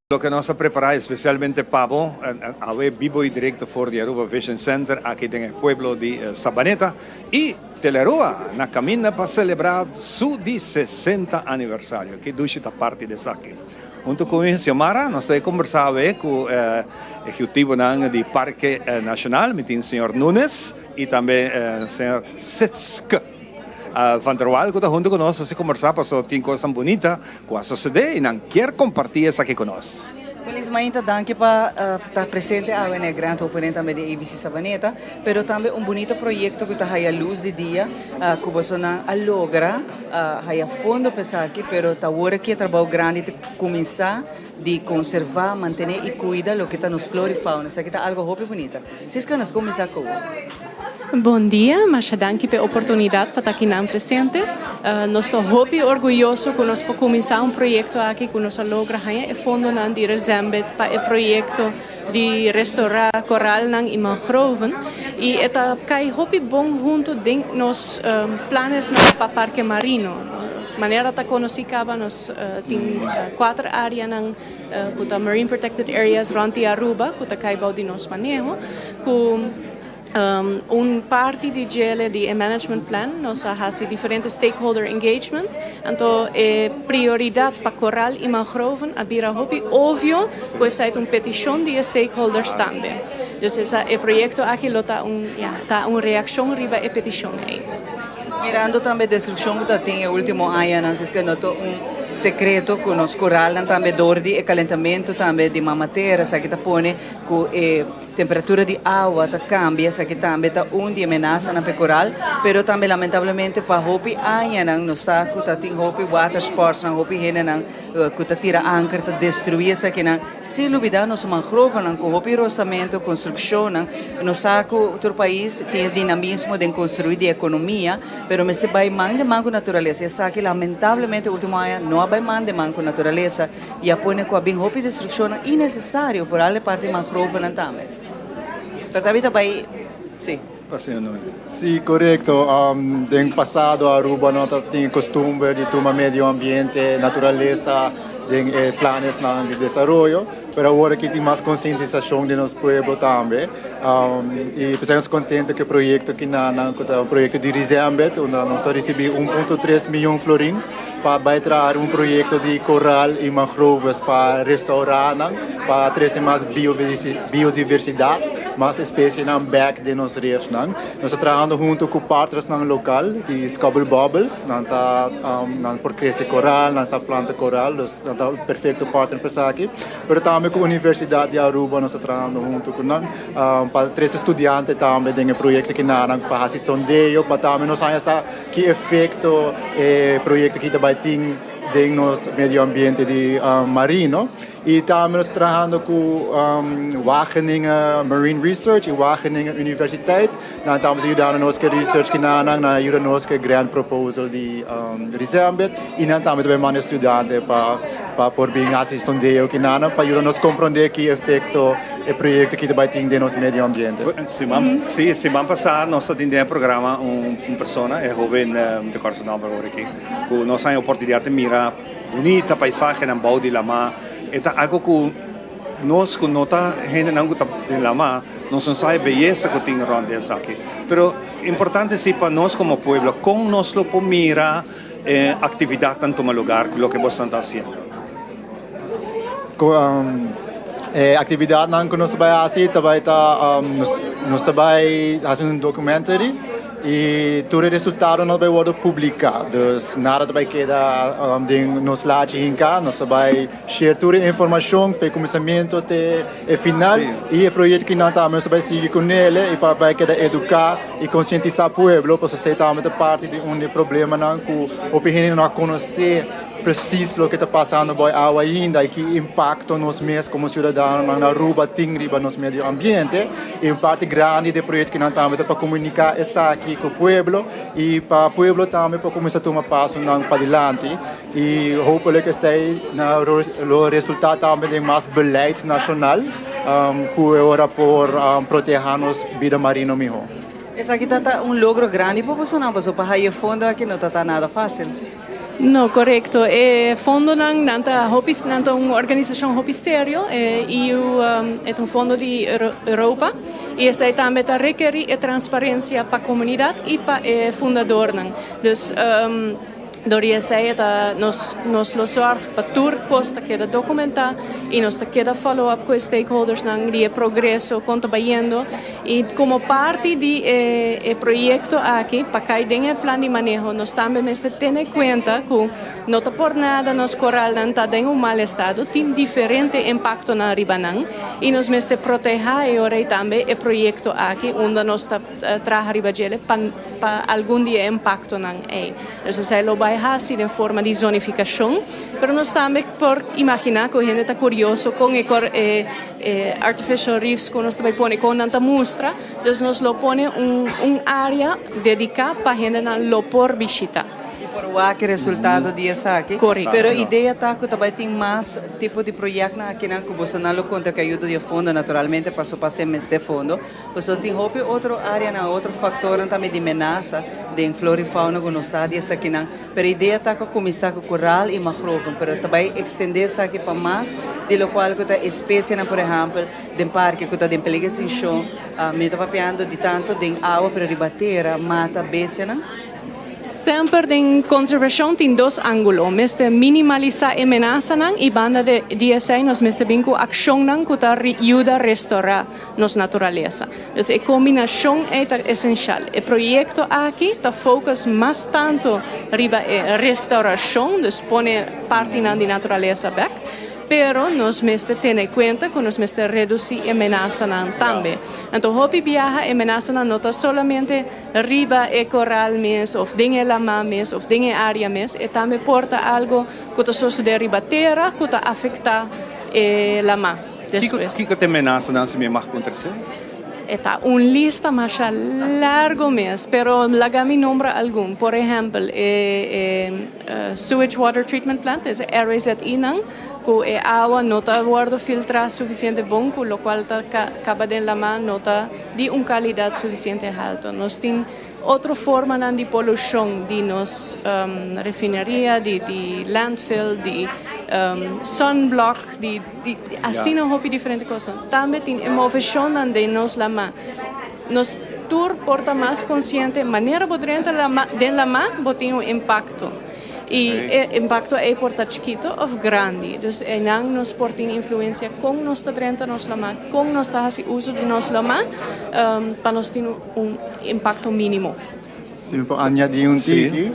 Loke nos a prepara especialmente pa bo awe bibo y directo for di Aruba Vision Center aki den e pueblo di Sabaneta y Telearuba na caminda pa celebra su di 60 aniversario. Ki dushi ta parti di esaki. Hunto cu mi Xiomara nos ta e conversa awe cu ejecutivonan di Parke Nacional. Mi tin señor Nunes y tambe señor Sitske. Van der Wal ku ta huntu ku nos a kombersá pasobra tin kosnan bunita ku a sosodé i nan kier kompartí esaki ku nos. Feliz mainta, danki pa ta presente awe na e grand opening tambe di ABC Sabaneta, pero tambe un bunita proyecto ku ta haya luz di dia ku bosonan a logra haya fondo pa esaki, pero ta awor aki e trabou grandi ta kuminsá di konservá, mantené i kuida loke ta nos flora i fauna. Esaki ta algo hopi bunita. Siska nos kuminsá ku. Bon dia, masha danki p'e oportunidat pa ta akinan presente. Nos ta hopi orguyoso ku nos por kuminsá un proyekto aki ku nos a logra haña e fondonan di Resembit pa e proyekto di restorá koralnan i mangroven. I e ta kai hopi bon huntu den nos planesnan pa Parke Marino. Manera ta konosí kaba nos tin kuater áreanan ku ta Marine Protected Areas rònt di Aruba ku ta kai bou di nos maneho ku Un parti di djele di e management plan nos a hasi diferente stakeholder engagements, anto e prioridat pa koral i mangroven a bira hopi obvio ku esei ta un petishon di e stakeholders tambe. Dus esa e proyekto aki lo ta un ya ta un reakshon riba e petishon ei. Mirando tambe destrukshon ku ta tin e ultimo añanan, siske no ta un sekreto ku nos koralnan tambe dor di e kalentamentu tambe di mama tera esaki ta pone ku e Temperatura di awa ta cambia, esaki tambe ta un di e menasanan pa e coral, pero tambe lamentablemente pa hopi añanan nos sa cu ta tin hopi watersportsnan, hopi hendenan ku ta tira anker ta destruí esakinan. Sin lubidá nos mangrovenan ku hopi rosamentu, konstrukshonnan. Nos sa ku tur pais tin e dinamismo den konstruí di ekonomia, pero mester bai man den man ku naturalesa. I esaki lamentablemente último aña no a bai man den man ku naturalesa i a pone ku a bin hopi destrukshonnan inesesario, foral e parti mangrovenan tambe. Pero ta ta bai, sí. Sí, korekto. Den pasado Aruba no ta tin e kostumber di tuma medio ambiente, naturalesa den e planesnan di desaroyo, pero awor aki tin mas konsientisashon den nos pueblo tambe. I p'esei nos kontento ku e proyekto kinanan ku ta un proyekto di Rizembet unda nos a risibí un punto tres miyon florin pa bai traha un proyekto di koral i mangroves pa restourá nan, pa trese mas biodiversidat, mas espesienan bèk den nos refnan. Nos ta trahando hunto ku partnersnan lokal di Scubble Bubbles, nan ta nan por krese koral, nan sa planta koral, dus nan ta un perfekto partner pa esaki. Pero tambe ku Universidat di Aruba nos ta trahando hunto ku nan pa trese studiante tambe den e proyekto kinanan pa hasi sondeo pa tambe nos haña sa Ki efekto e proyekto aki ta bai tin den nos medio ambiente di marino? I tambe nos ta trahando ku Wageningen Marine Research i Wageningen Universiteit. Nan tambe ta yudando nos ku e research kinan, nan a yuda nos ku e grant proposal di Rizembet i nan tambe ta bai manda estudiante pa pa por bin hasi sondeo kinan pa yuda nos komprondé ki efekto e proyekto aki ta bai tin den nos medio ambiente. Siman, sí, siman pasá nos ta tin den e programa un un persona, e hoben, mi ta kòrda su nòmber awor aki, ku nos haña oportunidat di mira bunita paisahenan bou di lamá. E ta algu ku nos ku no ta hendenan ku ta den lamá, nos no sa e beyesa ku tin rònt di esaki. Pero importante sí pa nos komo pueblo, kon nos lo por mira e aktividatnan tuma lugar ku loke boso ta hasiendo? Ku e aktividatnan ku nos ta bai hasi ta bai ta nos ta bai hasi un documentary i tur e resultadonan ta bai wòrdu publiká. Dus nada ta bai keda den nos lachi hinká. Nos ta bai share tur e informashon for e kuminsamentu te e final i e proyekto kinan tambe nos ta bai sigui kunele i pa bai keda eduká i konsientisá pueblo pasobra esei tambe ta parti di un di e problemanan ku hopi hende no a konosé. Precies loke ta pasando boy awa ainda y ki impacto nos mes como ciudadanonan na Aruba tin riba nos medio ambiente. Y un parti grandi di e proyectonan tambe ta pa comunica esaki cu pueblo y pa pueblo tambe por cuminsa tuma pasonan padilanti. Y hopelijk esey lo resulta tambe den mas beleid nacional cu e ora por proteha nos bida marino miho. Esaki ta ta un logro grandi pa bosonan pasobra pa haya e fondo aki no ta ta nada facil. No, korekto. E fondonan, nan ta hopi, nan ta un organisashon hopi serio, e EU e ta un fondo di Europa i esei tambe ta rekerí e transparensia pa komunidat i pa e fundadornan. Dus dor di esei e ta nos nos lo sòrg pa tur kos ta keda dokumentá i nos ta keda follow up ku e stakeholdersnan di e progreso kon ta bayendo. I komo parti di e proyekto aki pa kai den e plan di maneho nos tambe mester tene kuenta ku no ta por nada nos koralnan ta den un mal estado, tin diferente impaktonan riba nan i nos mester protehá e ora ei tambe e proyekto aki unda nos ta traha riba djele pa pa algun di e impaktonan ei. Dus esei lo bai hasi den forma di zonifikashon, pero nos tambe por imaginá ku hende ta kurioso kon e e E artificial reefs ku nos ta bai pone kon nan ta mustra, dus nos lo pone un un área dediká pa hendenan lo por bishitá. I por wak e resultado di esaki. Korekto. Pero idea ta ku ta bai tin mas tipo di proyèktnan akinan ku bosonan lo konta ku ayudo di e fondo naturalmente paso pa ser mester fondo. Pasobra tin hopi otro áreanan, otro faktornan tambe di menasa den flora i fauna ku nos sa di esakinan. Pero idea ta ku kuminsá ku koral i mangroven, pero ta bai ekstendé esaki pa mas di lokual ku ta espesienan, por ehèmpel, den parke ku ta den peligro di ekstinshon. Mi ta papiando di tantu den awa, pero riba tera mata bestianan. Semper den konservashon tin dos ángulo, mester minimalisá e menasanan i banda di esei nos mester bin ku akshonnan ku ta yuda restorá nos naturalesa. Dus e kombinashon ei ta esenshal. E proyekto aki ta focus mas tantu riba e restaurashon, dus pone partinan di naturalesa bèk. Pero nos mester tene cuenta cu nos mester reduci e menasanan tambe. Anto hopi biaha e menasanan no ta solamente riba e coral mes of den e lama mes of den e area mes, e tambe por ta algo cu ta sosode riba tera cu ta afecta e lama despues. Kico ta e menasanan si mi mag puntra esey? E ta un lista masha largo mes, pero laga mi nombra algun. Por ehempel e. Sewage Water Treatment Plant, es e RWZI nan, ku e awa no ta wòrdu filtrá sufisiente bon, ku lokual ta kaba den lamá no ta di un kalidat sufisiente haltu. Nos tin otro formanan di polushon di nos refineria, di landfill, di sunblock, di asina hopi diferente kosnan. Tambe tin e moveshonnan den nos lamá. Nos tur por ta mas konsiente manera bo drenta den lamá bo tin un impakto i e impakto ei por ta chikito òf grandi. Dus einan nos por tin influensia kon nos ta drenta nos lamá, kon nos ta hasi uso di nos lamá pa nos tin un impakto mínimo. Si mi por añadi un tiki,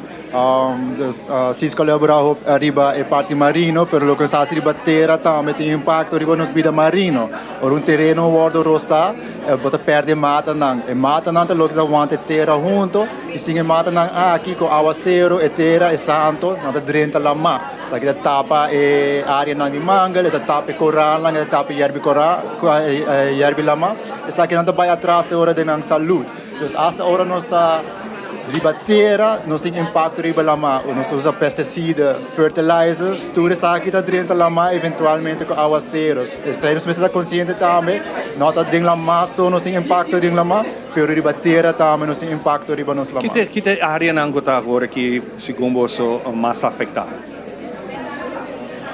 dus Cisco a elabora hopi riba e parti marino, pero loke nos hasi riba tera tambe tin impacto riba nos bida marino. Ora un tereno wordo rosa, bo ta perde matanan. E matanan ta loke ta wanta e tera hunto y sin e matanan aki cu awacero e tera, e santo, nan ta drenta lama. Esaki ta tapa e areanan di mangel, e ta tapa e coralnan, e ta tapa e yerbi coral, yerbi lama. Esakinan ta bay atras e ora den nan salud. Dus hasta ora nos ta riba tera, nos tin impacto riba lama. Nos usa pesticida, fertilizers, tur esaki ta drenta lama eventualmente cu awaceros. Esei nos mester ta consciente tambe, no ta den lama so nos tin impacto den lama, pero riba tera tambe nos tin impacto riba nos lama. Ki ta e areanan cu ta awor aki segun boso mas afecta?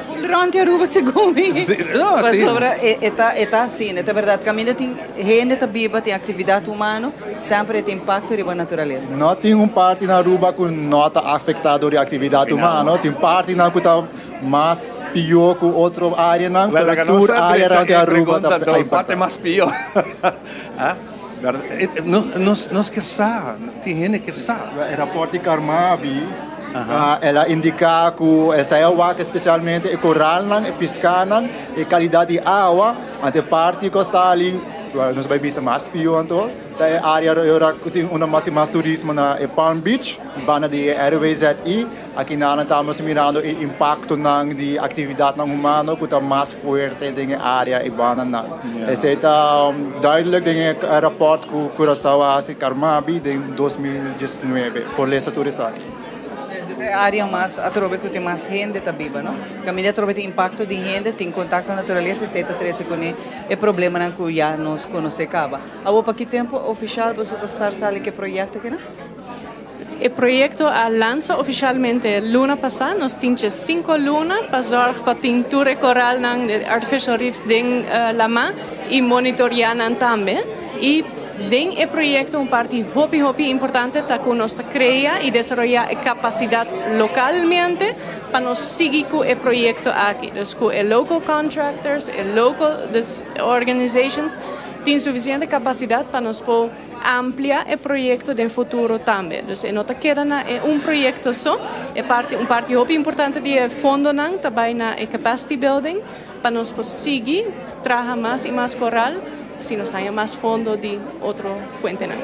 Full rond di Aruba segun mi. Pasobra e ta e ta asina, e ta berdad. Caminda tin hende ta biba, tin actividad humano, semper e tin impacto riba naturalesa. No tin un parti na Aruba cu no ta afecta door di actividad humano. Tin partinan cu ta mas pio cu otro areanan, pero tur area rond di Aruba ta impacta. Cua ta e mas pio? Nos kier sa, tin hende kier sa. E raport di Carmabi, el a indica cu esei a wak especialmente e coralnan, e piscanan, e calidad di awa, anto e parti cu a sali, nos bay bisa mas pio anto, ta e area ora cu tin unda mas tin mas turismo na e Palm Beach, banda di e RWZI. Aki nan ta nos mirando e impactonan di actividadnan humano cu ta mas fuerte den e area y bandanan. Esey ta duidelijk den e rapport cu Curaçao a haci Carmabi den 2019. Por lesa tur esaki. Ta e area mas atrobe cu tin mas hende ta biba, no? Caminda atrobe tin impacto di hende, tin contacto naturalesa, esey ta trece cune e problemanan cu ya nos conoce caba. Awor pa ki tempo oficial boso ta start sali cu e proyecto akinan? E proyekto a lansa ofishalmente luna pasá. Nos tin dje sinku luna pa zòrg pa tin tur e koralnan, e artificial reefs den lamá i monitoriá nan tambe. I den e proyekto un parti hopi hopi importante ta ku nos ta krea i desaroyá e kapasidat lokalmente pa nos sigui ku e proyekto aki. Dus ku e local contractors, e local organizations tin sufisiente kapasidat pa nos por. Amplia e proyekto den futuro tambe. Dus e no ta keda na e un proyekto so. E parti, un parti hopi importante di e fondonan ta bai na e capacity building pa nos por sigui traha mas i mas koral si nos haña mas fondo di otro fuentenan.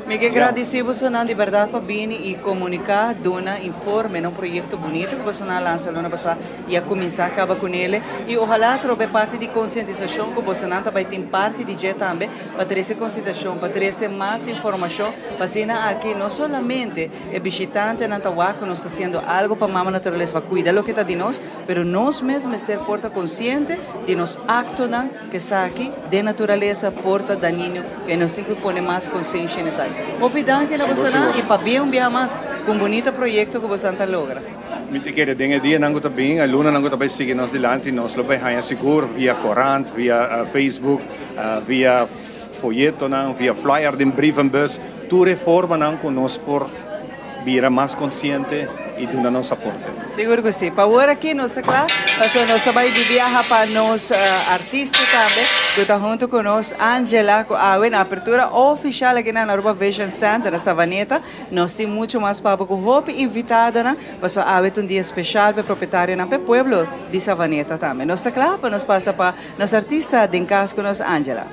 Mi ke gradisí bosonan di bèrdat pa bini i komuniká, duna informe na un proyekto bunito ku bosonan a lansa luna pasá i a kuminsá kaba kunele. I ohalá atrobe parti di konsientisashon ku bosonan ta bai tin parti di dje tambe. pa trese konsiderashon, pa trese mas informashon, pa asina aki no solamente e bishitantenan ta wak ku nos ta hasiendo algu pa Mama Naturalesa, pa kuida loke ta di nos, pero nos mes mester por ta konsiente di nos aktonan ku esaki den naturalesa por ta dañino i nos tin ku pone mas konsenshi en esaki. Hopi danki na bosonan i pabia un biaha mas ku un bunita proyekto ku bosonan ta logra. Mi ta kere den e dianan ku ta bin, e lunanan ku ta bai sigui nos dilanti, nos lo bai haña sigur via korant, via Facebook, via foyetonan, via flyer den brievenbus, tur e formanan ku nos por bira mas konsiente i duna nos aporte. Sigur ku si. Pa awor aki nos ta kla, pasobra nos ta bai di biaha pa nos artista tambe ku ta huntu ku nos, Angela, ku awe na apertura ofishal aki na Aruba Vision Center na Savaneta. Nos tin muchu mas pabo ku hopi invitadonan, pasobra awe ta un dia speshal pa e propietarionan, pa e pueblo di Savaneta tambe. Nos ta kla pa nos pasa pa nos artista den kas ku nos, Angela.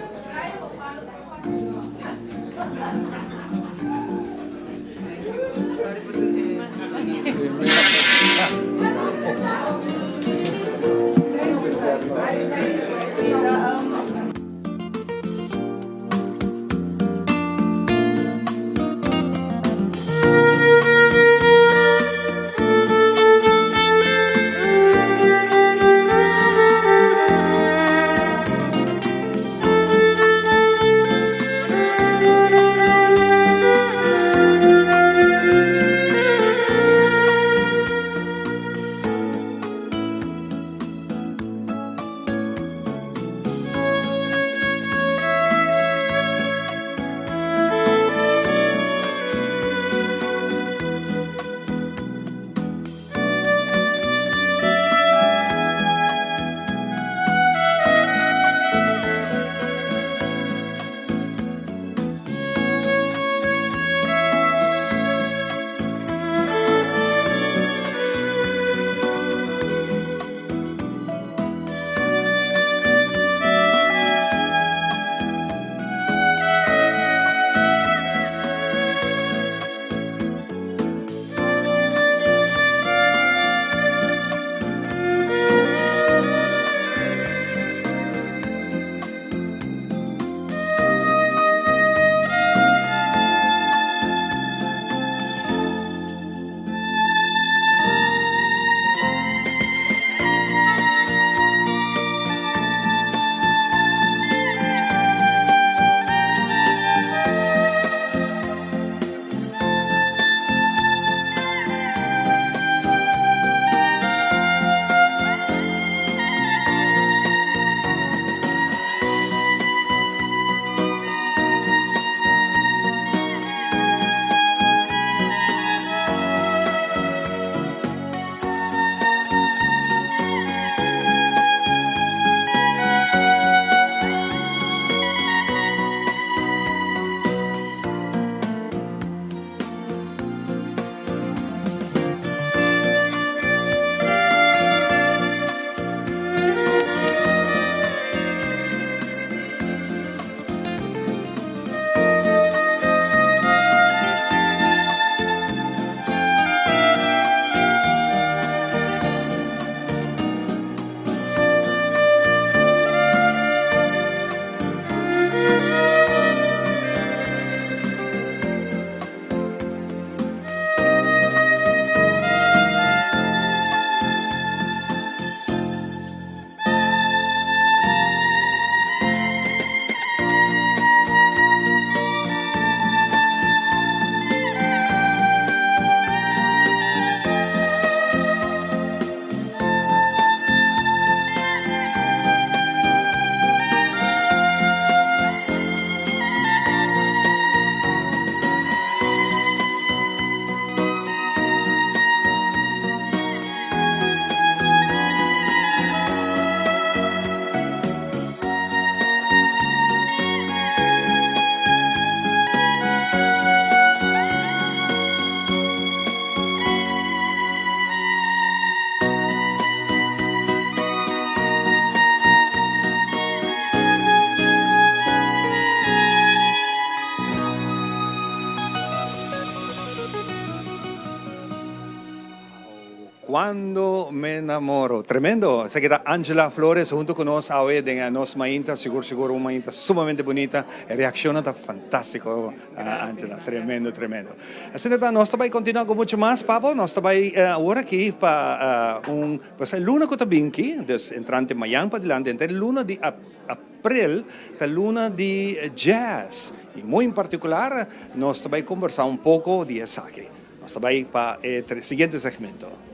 Cuando me enamoro. Tremendo! Esaki ta Angela Flores hunto cu nos awe den nos mainta. Sigur sigur un mainta sumamente bunita. E reaccionnan ta fantastico Angela. Tremendo tremendo. Asina ta nos ta bay continua cu mucho mas Papo. Nos ta bay awor aki pa un pues e luna cu ta bin aki, dus entrante mayan padilanti enter e luna di april ta luna di jazz. Y muy en particular nos ta bay conversa un poco di esaki. Nos ta bai pa e siguiente segmento.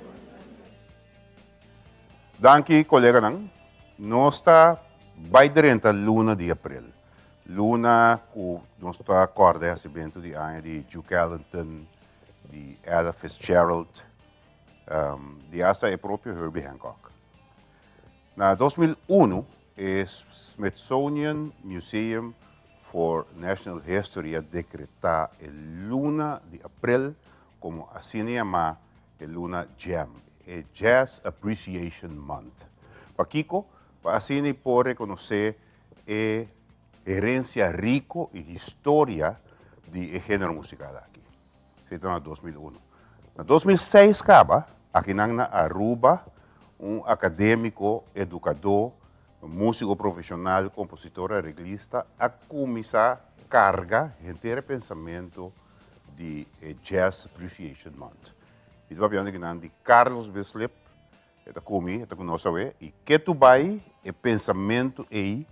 Danki koleganan. Nos ta bai drenta luna di april. Luna ku nos ta kòrda e hasimentu di aña di Duke Ellington. di Ella Fitzgerald, di hasta e propio Herbie Hancock. Na 2001 e Smithsonian Museum for National History a dekretá e luna di aprel komo asina yamá e luna Jam, e Jazz Appreciation Month. Pakiko? Pa asina por rekonosé e herensia riko i historia di e género musikal aki. Esei ta na 2001. Na 2006 kaba, akinan na Aruba, un akadémiko, edukadó, músiko profeshonal, kompositor, areglista a kuminsá karga henter e pensamentu di e Jazz Appreciation Month. Mi ta papiando akinan di Carlos Bislip, E ta ku mi, e ta ku nos awe, i ketu bai e pensamentu ei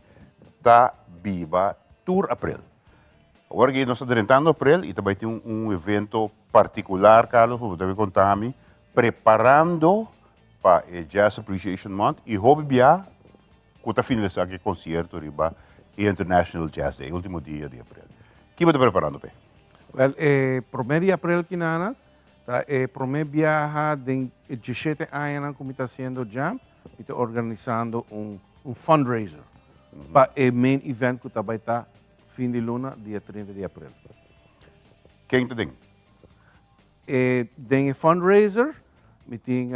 ta biba tur aprel. Awor aki nos ta drentando aprel i ta bai tin un evento partikular, Carlos, ku bo ta bai konta mi, preparando pa e Jazz Appreciation Month i hopi bia ku ta finalisá ku e konsierto riba e International Jazz Day, e ultimo dia di aprel. Ki bo ta preparando p'e? Wèl, e promé di aprel kinana Ta e prome biaha den e diesshete añanan ku mi ta hasiendo Jam, mi ta organisando un un fundraiser pa e main event ku ta bai ta fin di luna, dia 30 di aprel. Ken ta den? E den e fundraiser mi tin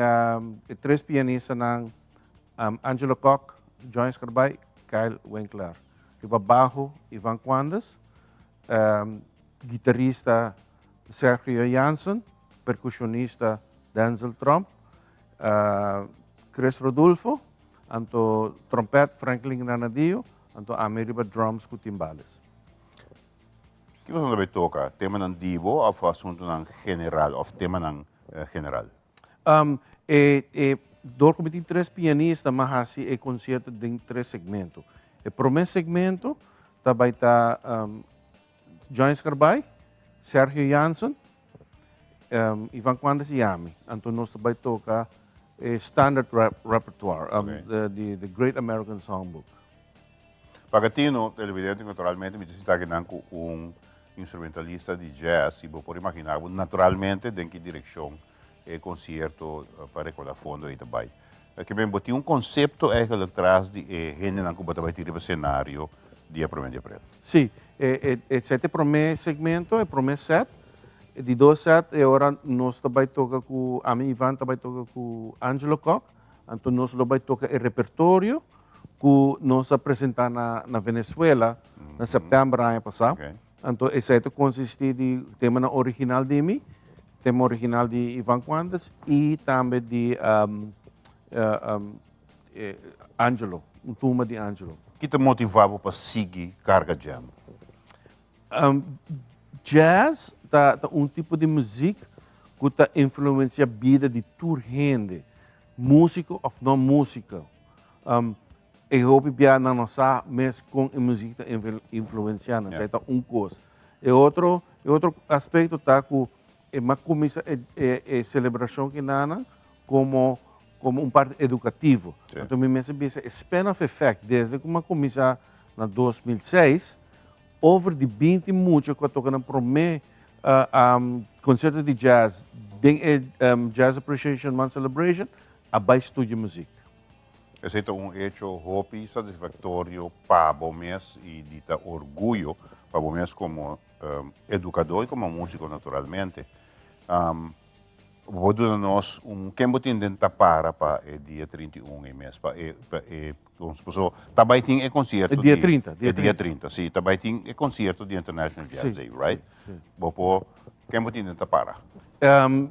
e tres pianistanan Angelo Kock, Joyce Scarbay, Kyle Winkler. Riba baho Ivan Quandes, gitarista Sergio Jansen, percusionista Denzel Tromp, Chris Rodulfo, anto trompet Franklin Granadillo, anto ami riba drums cu timbales. Ki boso ta bay toca? Temanan di bo of asuntonan general of temanan general? E e dor cu mi tin tres pianista mi a haci e concierto den tres segmento. E prome segmento ta bay ta Johnny Scarbay, Sergio Jansen, Ivan Quandes y ami. Anto nos ta bay toca e standard repertoire, the Great American Songbook. Pagatino, televidente, naturalmente mi ta sinta akinan cu un instrumentalista di jazz y bo por imagina bo naturalmente den ki direccion e concierto pa recorda fondo ey ta bay. Ke men bo tin un concepto eigenlijk tras di e hendenan cu bo ta bay tin riba scenario dia prome di april. Si, e e esey ta e prome segmento, e prome set. E di dos set e ora nos ta bay toca cu, ami y Ivan ta bay toca cu Angelo Kock, anto nos lo bay toca e repertorio cu nos a presenta na na Venezuela na september aña pasa. Anto esey ta consisti di temanan original di mi, tema original di Ivan Quandes y tambe di Angelo, un tumba di Angelo. Ki ta motiva bo pa sigui carga jam? Jazz ta un tipo di muziek cu ta influencia bida di tur hende, musico of no musico. E hopi bia nan no sa mes kon e muzik ta influensiá nan, esei ta un kos. E otro e otro aspekto ta ku e mas kuminsá e e e selebrashon kinanan komo komo un parti edukativo. Anto mi mester bisa e span of effect desde ku mi a kuminsá na 2006 over di 20 mucha ku a toka nan promé konserto di jazz den e Jazz Appreciation Month Celebration a bai studia muzik. Esei ta un echo hopi satisfactorio pa bo mes y di ta orguyo pa bo mes como educador y como musico naturalmente. Bo por duna nos un ken bo tin den tapara pa e dia 31 ei mes pa e pa e paso ta bay tin e concierto E dia 30, e dia 30 si ta bay tin e concierto di International Jazz Day right? Bo por ken bo tin den tapara?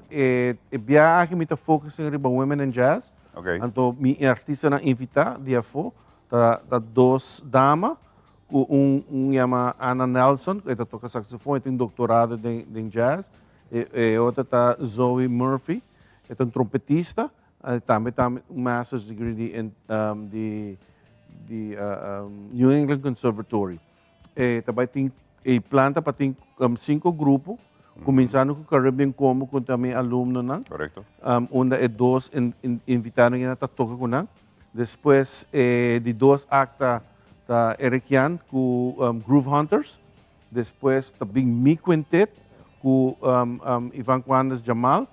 E biaha aki mi ta focus riba women in jazz. Anto mi artistanan invitá di afó ta ta dos dama ku un un yama Anna Nelson ku e ta toka saksofon e tin doktorado den den jazz e e otro ta Zoe Murphy e ta un trompetista e tambe ta un masters degree di di di New England Conservatory. E ta bai tin e plan ta pa tin cinco grupo, cuminsando cu Caribbean Combo cu ta mi alumnonan. Correcto. Unda e dos invitadonan ta toca cu nan. Despues e di dos act ta ta Eric Jan cu Groove Hunters. Despues ta bin mi quintet. ku Ivan Quandes Jamal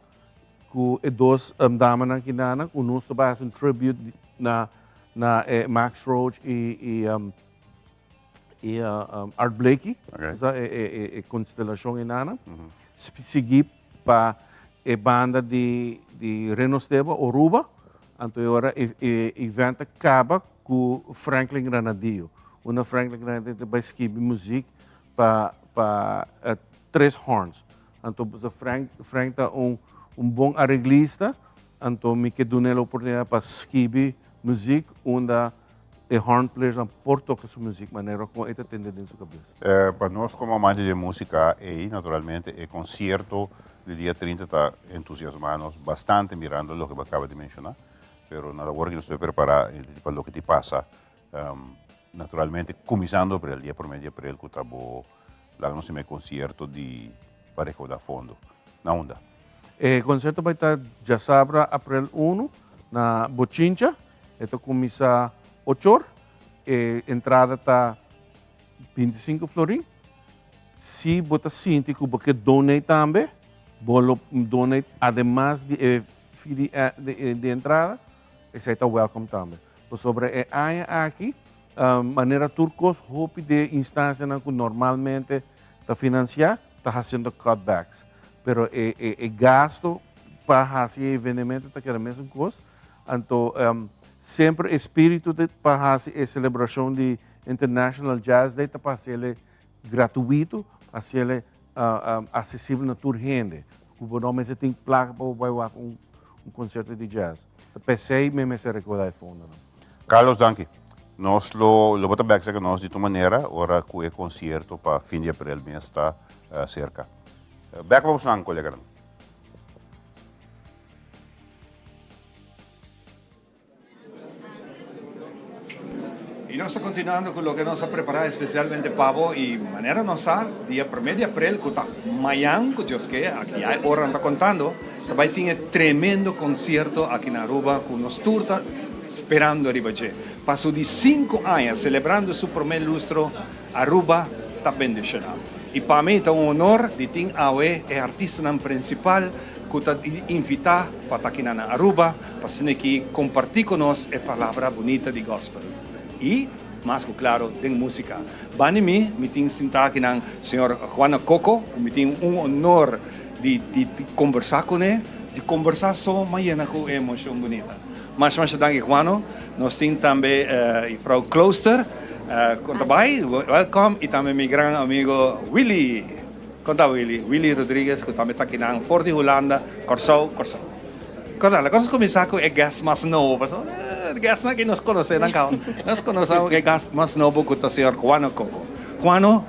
ku e dos damanan kinana ku nos ta bai hasi un tribute na na e Max Roach i i i Art Blakey, sa e e e konstelashon einana, sigui pa e banda di di Reno Steba Oruba, anto e ora e e event a kaba ku Franklin Granadillo, unda Franklin Granadillo ta bai skibi muzik pa pa tres horns. Anto pasobra Frank Frank ta un un bon areglista, anto mi ke dun'el oportunidat pa skibi muzik unda e horn playersnan por toka su muzik manera kon e ta tende den su kabes. Pa nos komo amante di musika ei, naturalmente e konsierto di dia 30 ta entusiasmá nos bastante mirando loke bo a kaba di menshoná, pero na awor ki nos ta prepará pa loke ti pasa Naturalmente kuminsando aprel, dia promé di aprel ku ta bo laga nos hima e konsierto di pa rekoudá fondo. Na unda? E konsierto bai ta djasabra aprel unu na Bochincha. E ta kuminsá ochor. E entrada ta 25 florin. Si bo ta sinti ku bo ke donate tambe, bo lo donate ademas di e fee di di entrada, esei ta welcome tambe. Pasobra e aña aki, manera tur kos, hopi di e instansianan ku normalmente ta finansiá ta hasiendo cutbacks. Pero e e gasto pa hasi e evenemento ta keda mesun kos. Anto semper e spiritu pa hasi e selebrashon di International Jazz Day ta pa hasiel gratuito, pa hasiel asesibel na tur hende. Ku bo no mester tin plaka pa bo bai wak un konserto di jazz. Ta p'esei mi mester rekoda e fondonan. Carlos danki. Nos lo lo bo ta bek serka nos di tur manera ora ku e konsierto pa fin di aprel mes ta serka. Bek pa bosnan koleganan. Y nos ta continuando cu loke nos a prepara especialmente pa bo y manera nos sa dia primer di april cu ta mayan cu Dios ke aki ya e oranan ta contando ta bay tin e tremendo concierto aki na Aruba cu nos tur ta sperando riba dje pa su di cinco aña celebrando su primer lustro Aruba ta bendiciona. Y pa mi ta un honor di tin awe e artistanan principal cu ta invita pa ta akinan na Aruba pa asina ki comparti cu nos e palabra bunita di gospel y mas cu claro den musica. Bani mi, mi tin sinta akinan señor Juana Coco cu mi tin un honor di di combersa cune, di combersa so ma yena cu e emocion bunita. Masha masha danki Juano. Nos tin tambe juffrouw Klooster con ta bay, welcome y tambe mi gran amigo Willy. Kon ta Willy? Willy Rodriguez ku tambe ta kinan for di Hulanda, Kòrsou, Kòrsou. Kon ta? Laga nos kuminsá ku e guest mas nobo pasobra e guestnan aki nos konosé nan kaba. Nos konosé e guest mas nobo ku ta señor Juano Coco. Juano,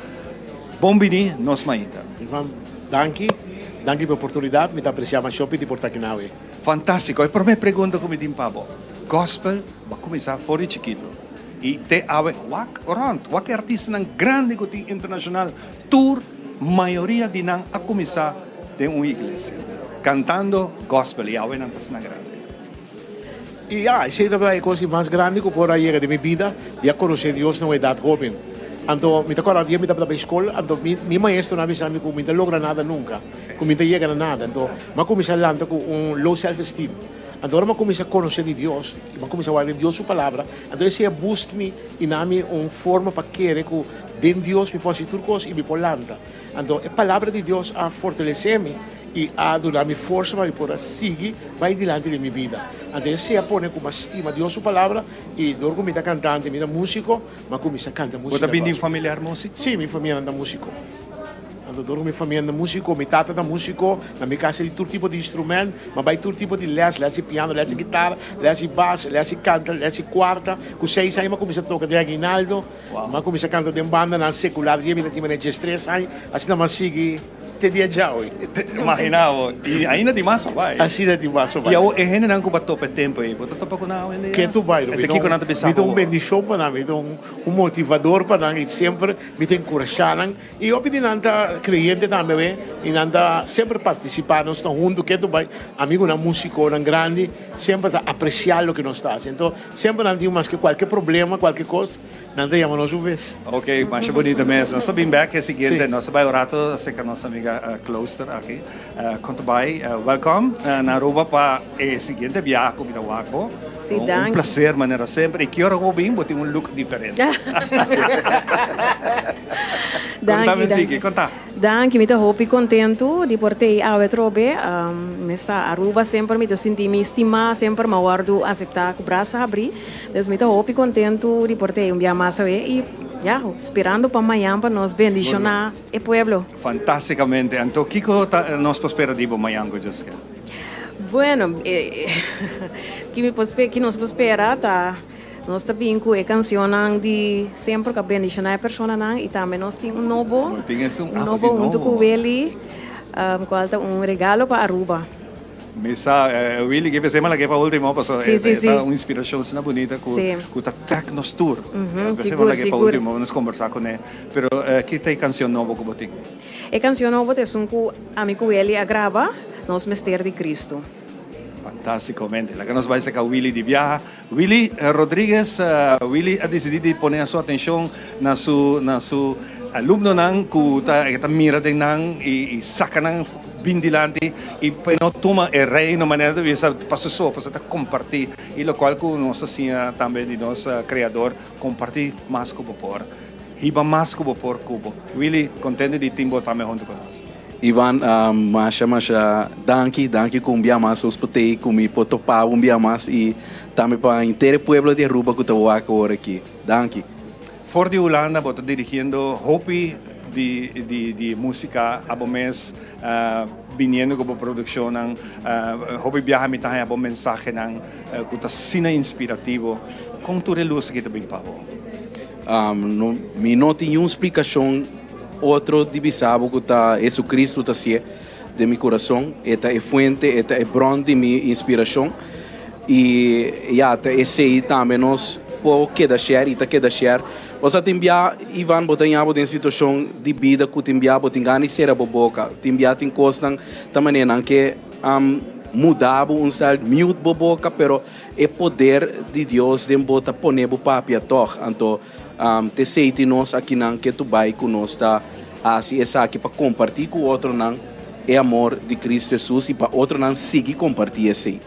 bon bini nos maita. Ivan, danki. Danki pa e oportunidat. Mi ta apresiá masha hopi di por ta aki nawe. Fantástiko. E promé pregunta ku mi tin pa bo, Gospel bo a kuminsá for di chikitu i te awe wak rònt, wak e artistanan grandi ku tin internashonal Tur mayoria di nan a kuminsá den un iglesia, kantando gòspel, i awe nan ta asina grandi. I ya, esei tabata e kos di mas grandi ku por a yega den mi bida, di a konosé Dios na un edat hóben. Anto, mi ta kòrda dia mi tabata bai skol, anto mi mi maestronan a bisa mi ku mi ta logra nada nunka, ku mi ta yega na nada. Anto, mi a kuminsá lanta ku un low self esteem. Anto, ora mi a kuminsá konosé di Dios, i mi a kuminsá wak den Dios su Palabra, anto esei a boost mi i na mi un forma pa kere ku Den Dios mi por hasi tur kos i mi por lanta. Anto e palabra di Dios a fortalesé mi i a duna mi forsa pa mi por a sigui bai dilanti den mi bida. Anto esei a pone ku mi a stima Dios su palabra i dor ku mi ta kantante, mi ta músiko, mi a kuminsá kanta Bo músika ta bini di un gospel. familiar músiko? Sí, mi famianan ta músiko. Anto dor ku mi famia ta músiko, mi tata ta músiko, na mi kas tin tur tipo di instrumènt, mi a bai tur tipo di lès, lès di piano, lès di kitara, lès di bas, lès di kanta, lès di kuarta. Ku seis aña mi a kuminsá toka den aguinaldo. Mi a kuminsá kanta den bandanan sekular dia mi ta tin manera diestres aña, asina mi a sigui te dia djawe. Imaginá bo, i ainda tin mas pa bai. Asina tin mas pa bai. I awor e hendenan ku bo a topa e tempu ei, bo ta topa ku nan awendia? Ke tu bai, Mi ta kiko nan ta bisa mi ta un bo? bendishon pa nan, mi ta un motivador pa nan i semper mi ta enkurashá nan. I hopi di nan ta kreyente tambe we, i nan ta semper partisipá, nos ta huntu ke tu bai, amigunan músikonan grandi semper ta apresiá loke nos ta hasi. Anto semper nan tin maske kualke problema, kualke kos, nan ta yama nos un bes. Ok, masha bunito mes. Nos ta bin bek e siguiente, nos ta bai un rato aserka nos amigo. mega klooster aki. Kon ta bai? Welkom na Aruba pa e siguiente biaha ku mi ta wak bo. Sí, Un danki. placer manera semper. I ki ora ku bo bin bo tin un look diferente. Danki, Konta mi danki. tiki, konta. Danki, mi ta hopi kontentu di por tei awe atrobe. Mi sa Aruba semper mi ta sinti mi stimá, semper mi a wòrdu aseptá ku brasa habrí. Dus mi ta hopi kontentu di por tei un bia mas awe i ya, sperando pa mañan pa nos bendishoná e pueblo. Fantasticamente. Anto kiko ta nos por spera di bo mañan ku Dios ke? Bueno, ki mi por ki nos por spera ta nos ta bin ku e kanshonnan di semper ku a bendishoná e personanan i tambe nos tin un nobo, Bo tin esun? un Ah, bo nobo tin huntu ku nobo. Willy, kual ta un regalo pa Aruba. Mi sa, Willy ke pensé mala ke pa ultimo paso Sí, sí, e sí. ta un inspiracion asina bunita ku Sí. ku ta trek nos tur. Mhm, Pensé sigur, mala ke pa sigur. ultimo nos kombersá kuné. Pero ki ta e kansion nobo ku bo tin? E kansion nobo ta esun ku ami ku Willy a graba, Nos Mester di Cristo. Fantasticamente. Laga nos bai saka Willy di biaha. Willy Rodriguez, Willy a disidí di pone su atencion na su na su alumnonan ku ta e ta mira den nan i saka nan bin dilanti i pa e no tuma e reino manera ta bisa pa su so, pasobra ta kompartí i lokual ku nos ta siña tambe di nos Kreador, kompartí mas ku bo por, hiba mas ku bo por ku bo. Willy, kontento di tin bo tambe huntu ku nos. Ivan, masha masha danki, danki ku un bia mas nos por tei ku mi por topa un bia mas i tambe pa henter e pueblo di Aruba ku ta wak awor aki. Danki. For di Hulanda bo ta dirigiendo hopi di di di musica abo mes biniendo cu bo produccionnan hopi biaha mi ta haya bo mensahenan cu ta asina inspirativo con tur e luz aki ta bin pa bo? Mi no tin niun splicacion otro di bisa bo cu ta Jesucristo ta hacié den mi curason e ta e fuente e ta e bron di mi inspiracion. I ya, ta esei tambe nos por keda share i ta keda share. Bo sa tin bia, Ivan, bo ta ña bo den situashon di bida ku tin bia bo tin gana di sera bo boka. Tin bia tin kosnan ta manera nan ke muda bo un sèlt, mute bo boka, pero e poder di Dios den bo ta pone bo papia tòg. Anto ta esei tin nos akinan ke tu bai ku nos ta hasi esaki pa kompartí ku otronan e amor di Kristu Hesus i pa otronan sigui kompartí esei.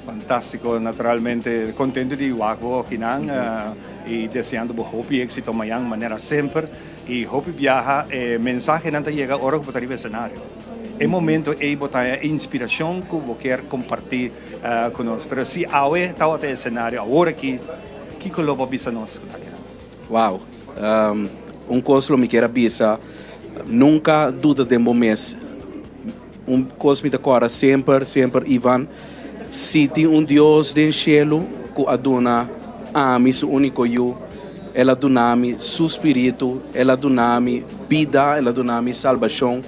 Fantástico, naturalmente contento di wak bo akinan y deseando bo hopi éxito mañan manera semper y hopi biaha e mensahenan ta yega ora cu bo ta riba escenario. E momento ey bo ta haya e inspiracion cu bo kier comparti cu nos. Pero si awe tawata e escenario awor aki, kico lo bo bisa nos cu ta akinan? Wow, un cos lo mi kier a bisa, nunca duda den bo mes. Un kos mi ta kòrda semper, semper, Ivan, si tin un Dios den shelu ku a duna ami su úniko Yu, El a duna mi su Spiritu, El a duna mi bida, El a duna mi salbashon,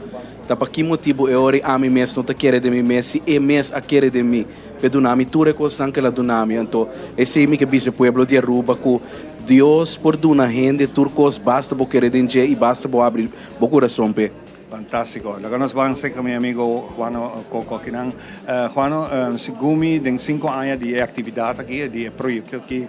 ta pa ki motibu e ora ami mes no ta kere den mi mes si E mes a kere den mi p'e duna mi tur e kosnan ku El a duna mi? Anto, esei mi ke bisa e pueblo di Aruba ku Dios por duna hende tur kos basta bo kere den dje i basta bo habri bo kurason p'e. Fantástico. Laga nos ban cerca mi amigo Juano Coco akinan. Juano, segun mi den cinco aña di e actividad aki, di e proyecto aki,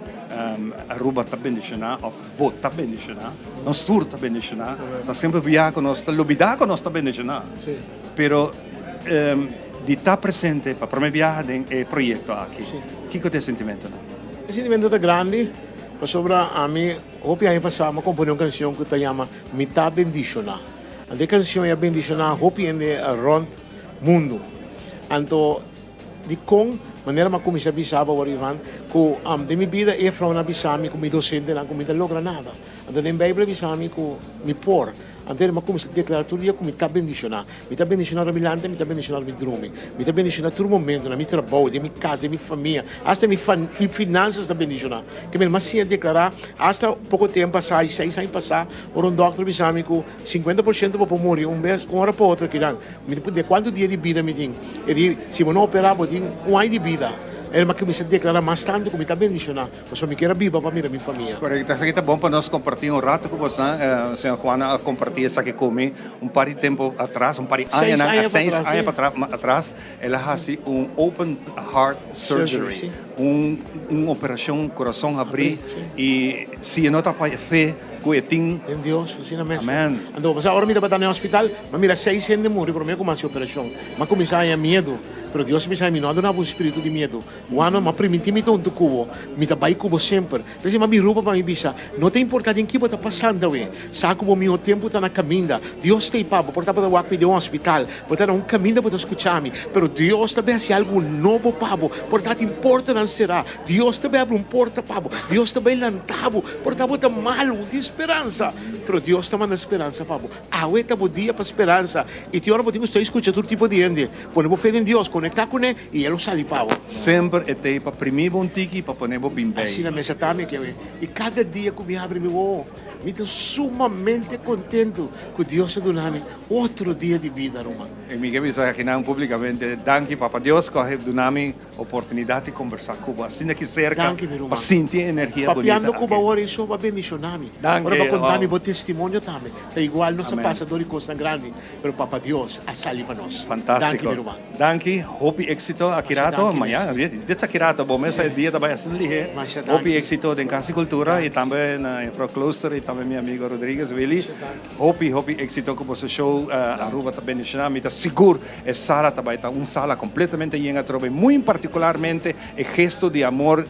Aruba ta bendiciona of bo ta bendiciona, nos tur ta bendiciona. Ta semper bia cu nos ta lubida cu nos ta bendiciona. Pero di ta presente pa prome biaha den e proyecto aki, kico ta e sentimentonan? E sentimento ta grandi pasobra ami hopi aña pasa mi a compone un cancion cu ta yama Mi ta bendiciona. Anto e kanshon a bendishoná hopi hende rònt mundu. Anto dikon manera mi a kuminsá bisa bo awor Ivan ku den mi bida e frou a bisa mi ku mi dosentenan ku mi ta logra nada. Anto den Beibel a bisa mi ku mi por. Anto mi a kuminsá deklará tur dia ku mi ta bendishoná. Mi ta bendishoná ora mi lanta, mi ta bendishoná ora mi drumi. Mi ta bendishoná tur momento, na mi trabou, den mi kas, den mi famia. Asta mi finansas ta bendishoná. Ke mi a siña deklará asta poko tempu pasá, seis aña pasá, Ora un dòkter bisa mi ku 50% bo por muri un bes, un ora pa otro kinan. Mi ta puntra kuantu dia di bida mi tin. E di, si bo no operá bo tin un aña di bida. E mi a kuminsá deklará mas tantu ku mi ta bendishoná, pasobra mi kier a biba pa mira mi famia. Korekto, esaki ta bon pa nos kompartí un ratu ku bosan. Señor Juana a kompartí esaki ku mi un par di tempu atras, un par di añanan, seis aña pa atras, el a hasi un open heart surgery. Un un operashon kurason habrí i si e no ta pa e fe ku e tin. Den Dios, asina mes. Amen. Anto pasá ora mi tabata na e hospital, mi a mira seis hende muri promé ku mi hasi operashon. Mi a kuminsá haña miedu, pero Dios a bisa mi, no a duna bo un spiritu di miedu. Wano, mi a primintí mi ta huntu ku bo, mi ta bai ku bo semper. P'esei mi a bin rupa pa mi bisa, No ta importá den ki bo ta pasando awe, sa ku bo mihó tempu ta na kaminda. Dios ta ei pa bo. Por ta bo ta wak mi den un hospital, bo ta na un kaminda bo ta skucha mi, pero Dios ta bin hasi algu nobo pa bo. Por ta tin portanan será, Dios ta bin abri un porta pa bo. Dios ta bai lanta bo. Por ta bo ta malu, bo tin speransa, pero Dios ta manda speransa pa bo. Awe ta bo dia pa speransa. I tin ora bo tin ku stoi skucha tur tipo di hende. Pone bo fe den Dios, konektá kuné. I e lo sali pa bo. Semper e t'ei pa primí bo un tiki pa pone bo bin bei. Asina mester ta mi kewe. I kada dia ku mi habri mi wowo, mi ta sumamente kontentu ku Dios a duna mi otro dia di bida, ruman. I mi ke bisa akinan públikamente, danki Papa Dios ku a duna mi oportunidat di kombersá ku bo asina ki serka pa sinti e energia bunita Papiando ku aki. bo awor esou a bendishoná mi. Danki, Ora bo konta mi wow. bo testimonio tambe, ta igual nos a Amèn. pasa dor di kosnan grandi, pero Papa Dios a sali pa nos. Danki Fantástiko. mi ruman. Danki, hopi éxito aki rato, mañana, dje aki rato, bo mes e dia ta bai asina lihé, hopi éxito den Cas di Cultura y tambe na Juffrouw Klooster y tambe mi amigo Rodriguez, Willy, hopi hopi éxito cu boso show, Aruba ta bendiciona, mi ta sigur e sala ta bai ta un sala completamente yen atrobe, muy particularmente e gesto di amor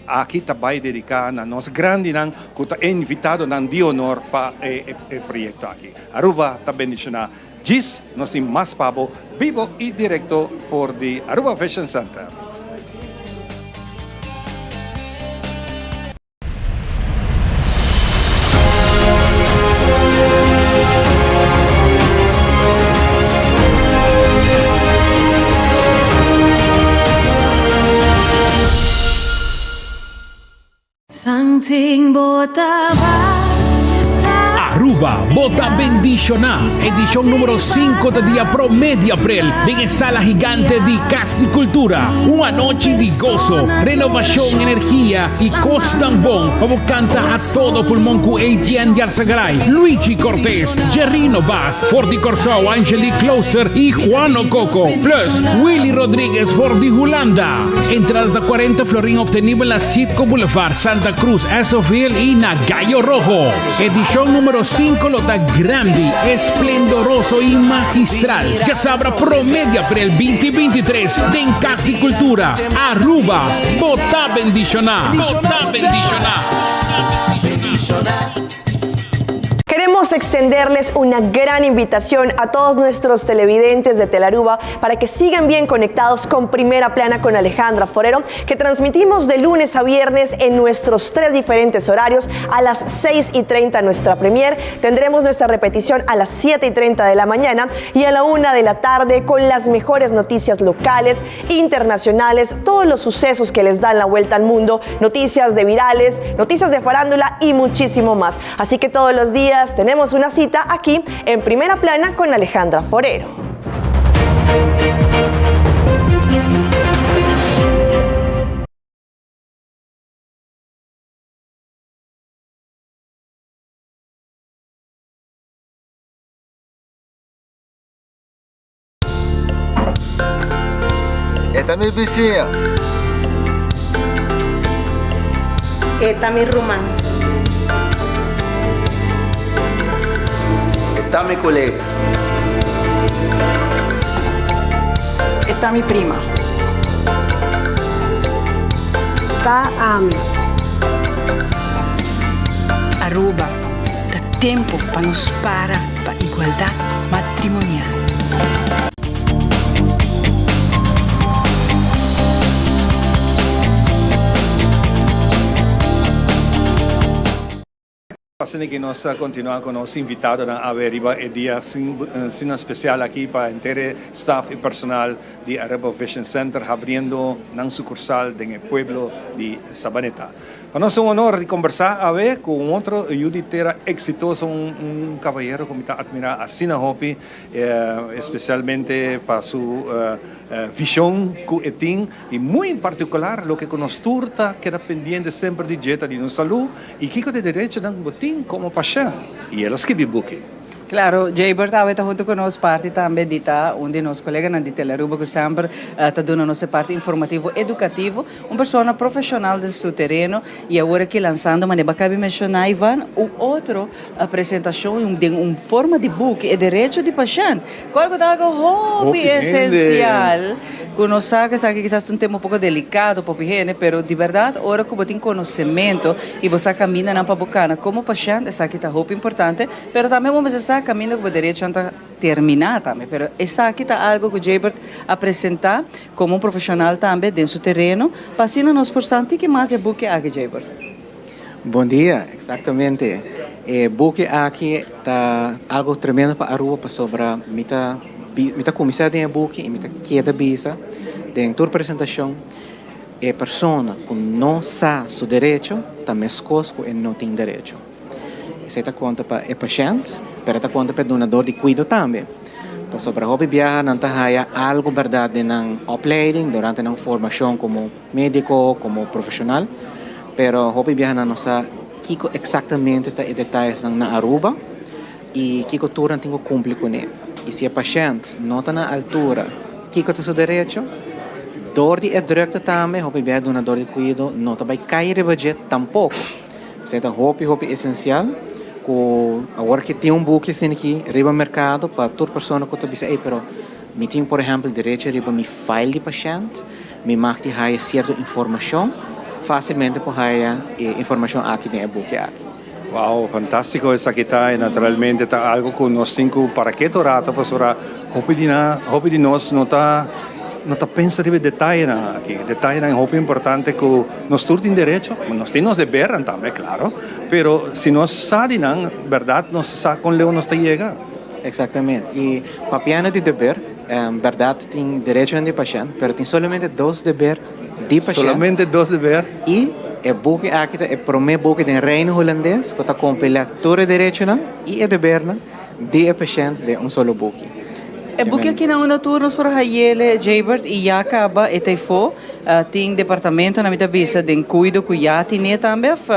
aki ta bai dedica na nos grandinan cu ta e invitadonan di honor pa e proyecto aki. Aruba ta bendiciona. Djis nos tin mas pa bo bibo y directo for di Aruba Vision Center. Aruba, bo ta bendiciona! Edicion numero cinco ta dia prome di april den e sala gigante di Cas di Cultura. Un anochi di gozo, renovacion, energia y cosnan bon pa bo canta a todo pulmon cu Etienne Yarzagaray, Luigi Cortez, Jerrino Baas, for di Corsou, Angelique Klooster y Juano Coco, plus Willy Rodriguez for di Hulanda. Entrada ta 40 florin obtenibel na Citgo Boulevard, Santa Cruz, Essoville y na Gallo Rojo. Edicion numero 5 lo ta grandi, esplendoroso y magistral. Djasabra prome di april 2023 den Cas di Cultura, Aruba. Bo ta bendiciona! Bo ta bendiciona! Queremos extenderles una gran invitación a todos nuestros televidentes de Telaruba para que sigan bien conectados con Primera Plana con Alejandra Forero, que transmitimos de lunes a viernes en nuestros tres diferentes horarios a las 6 y 30 nuestra premier. Tendremos nuestra repetición a las 7 y 30 de la mañana y a la 1 de la tarde con las mejores noticias locales, internacionales, todos los sucesos que les dan la vuelta al mundo, noticias de virales, noticias de farándula y muchísimo más. Así que todos los días tenemos una cita aquí en Primera Plana con Alejandra Forero. E ta mi bisiña. E ta mi ruman. E ta mi kolega. E ta mi prima. Ta ami. Aruba, ta tempo pa nos para pa igualdad matrimonial. Asina ki nos ta continua cu nos invitadonan awe riba e dia asina special aki pa henter e staff y personal di Aruba Vision Center habriendo nan sucursal den e pueblo di Sabaneta. Pa nos ta un honor di combersa awe cu un otro yu di tera exitoso, un cabayero cu mi ta admira asina hopi, especialmente pa su vision cu e tin y muy en particular loke cu nos tur ta keda pendiente semper di dje ta di nos salud y kico ta e derechonan cu bo tin como pashent. Y el a skibi buki. Claro, Jaybird awe ta hunto cu nos parti tambe di ta un di nos coleganan di Telearuba cu semper ta duna nos e parti informativo educativo. Un persona profesional den su tereno y awor aki lanzando manera bo a cabi menciona Ivan un otro presentacion y un den un forma di buki e derecho di pashent cual cu ta algo hopi esencial cu nos sa cu esaki kisas ta un tema un poco delicado pa hopi hende pero di berdad ora cu bo tin conocemento y bo sa camindanan pa bo cana como pashent esaki ta hopi importante pero tambe bo mester sa caminda cu bo derechonan ta terminá tambe, pero esaki ta algo ku Jaybird a presentá komo un profeshonal tambe den su tereno, pa asina nos por sa tiki mas e buki aki, Jaybird. Bon dia, eksaktamente. E buki aki ta algo tremendo pa Aruba pasobra mi ta mi ta kuminsá den e buki i mi ta keda bisa den tur presentashon e persona ku no sa su derecho ta meskos ku e no tin derecho. Esei ta konta pa e pashènt, pero ta konta pa e dunador di kuido tambe. Pasobra hopi biaha nan ta haya algu bèrdat den nan opleiding, durante nan formashon komo médiko, komo profeshonal, pero hopi biaha nan no sa kiko eksaktamente ta e detayesnan na Aruba i kiko tur nan tin ku kumpli kuné. I si e pashènt no ta na altura kiko ta su derecho, dor di e drùkte tambe hopi biaha e dunador di kuido no ta bai kai riba dje tampoko. Esei ta hopi hopi esensial ku awor ke tin un buki asina aki riba merkado pa tur persona ku ta bisa ey pero mi tin por ehèmpel derecho riba mi file di pashènt, mi mag di haya sierto informashon, fásilmente por haya e informashon aki den e buki aki. Wow, fantástiko esaki ta i naturalmente ta algu ku nos tin ku para ketu rato pasobra hopi di nan hopi di nos no ta no ta pensa riba e detayenan aki, detayenan hopi importante ku Nos tur tin derecho, nos tin nos debernan tambe, claro, pero si nos sa di nan, berdad nos sa con leu nos ta yega. Exactamente. Y papiando di deber, berdad tin derechonan di pashent, pero tin solamente dos deber di pashent. Solamente dos deber. Y e buki aki ta e prome buki den Reino Hulandes cu ta compila tur e derechonan y e debernan di e pashent den un solo buki. E buki aki na unda tur nos por hayele, Jaybird, y ya caba e ta efo. Tin departamentonan mi ta bisa den cuido cu ya tine tambe of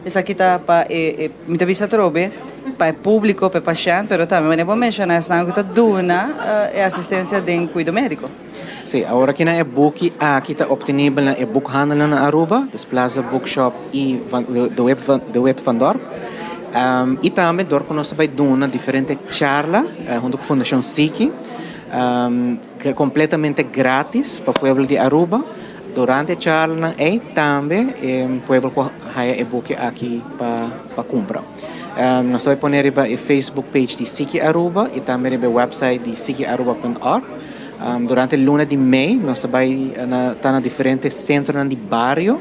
esaki ta pa e, mi ta bisa atrobe, pa e publico, pa e pashent, pero tambe manera bo a menciona esnan cu ta duna e asistencia den cuido medico. Sí, awor aki nan e buki aki ta obtenibel na e boekhandelnan na Aruba, dus Plaza Bookshop y van de Wit van Dorp. Y tambe dor cu nos ta bay duna diferente charla hunto cu Fundacion Siki. Completamente gratis pa pueblo di Aruba. Durante e charlanan ey tambe e pueblo por haya e buki aki pa pa cumpra. Nos ta bay pone riba e Facebook page di Siki Aruba y tambe riba e website di sikiaruba punt org. Durante luna di mei nos ta bay na ta na diferente centronan di bario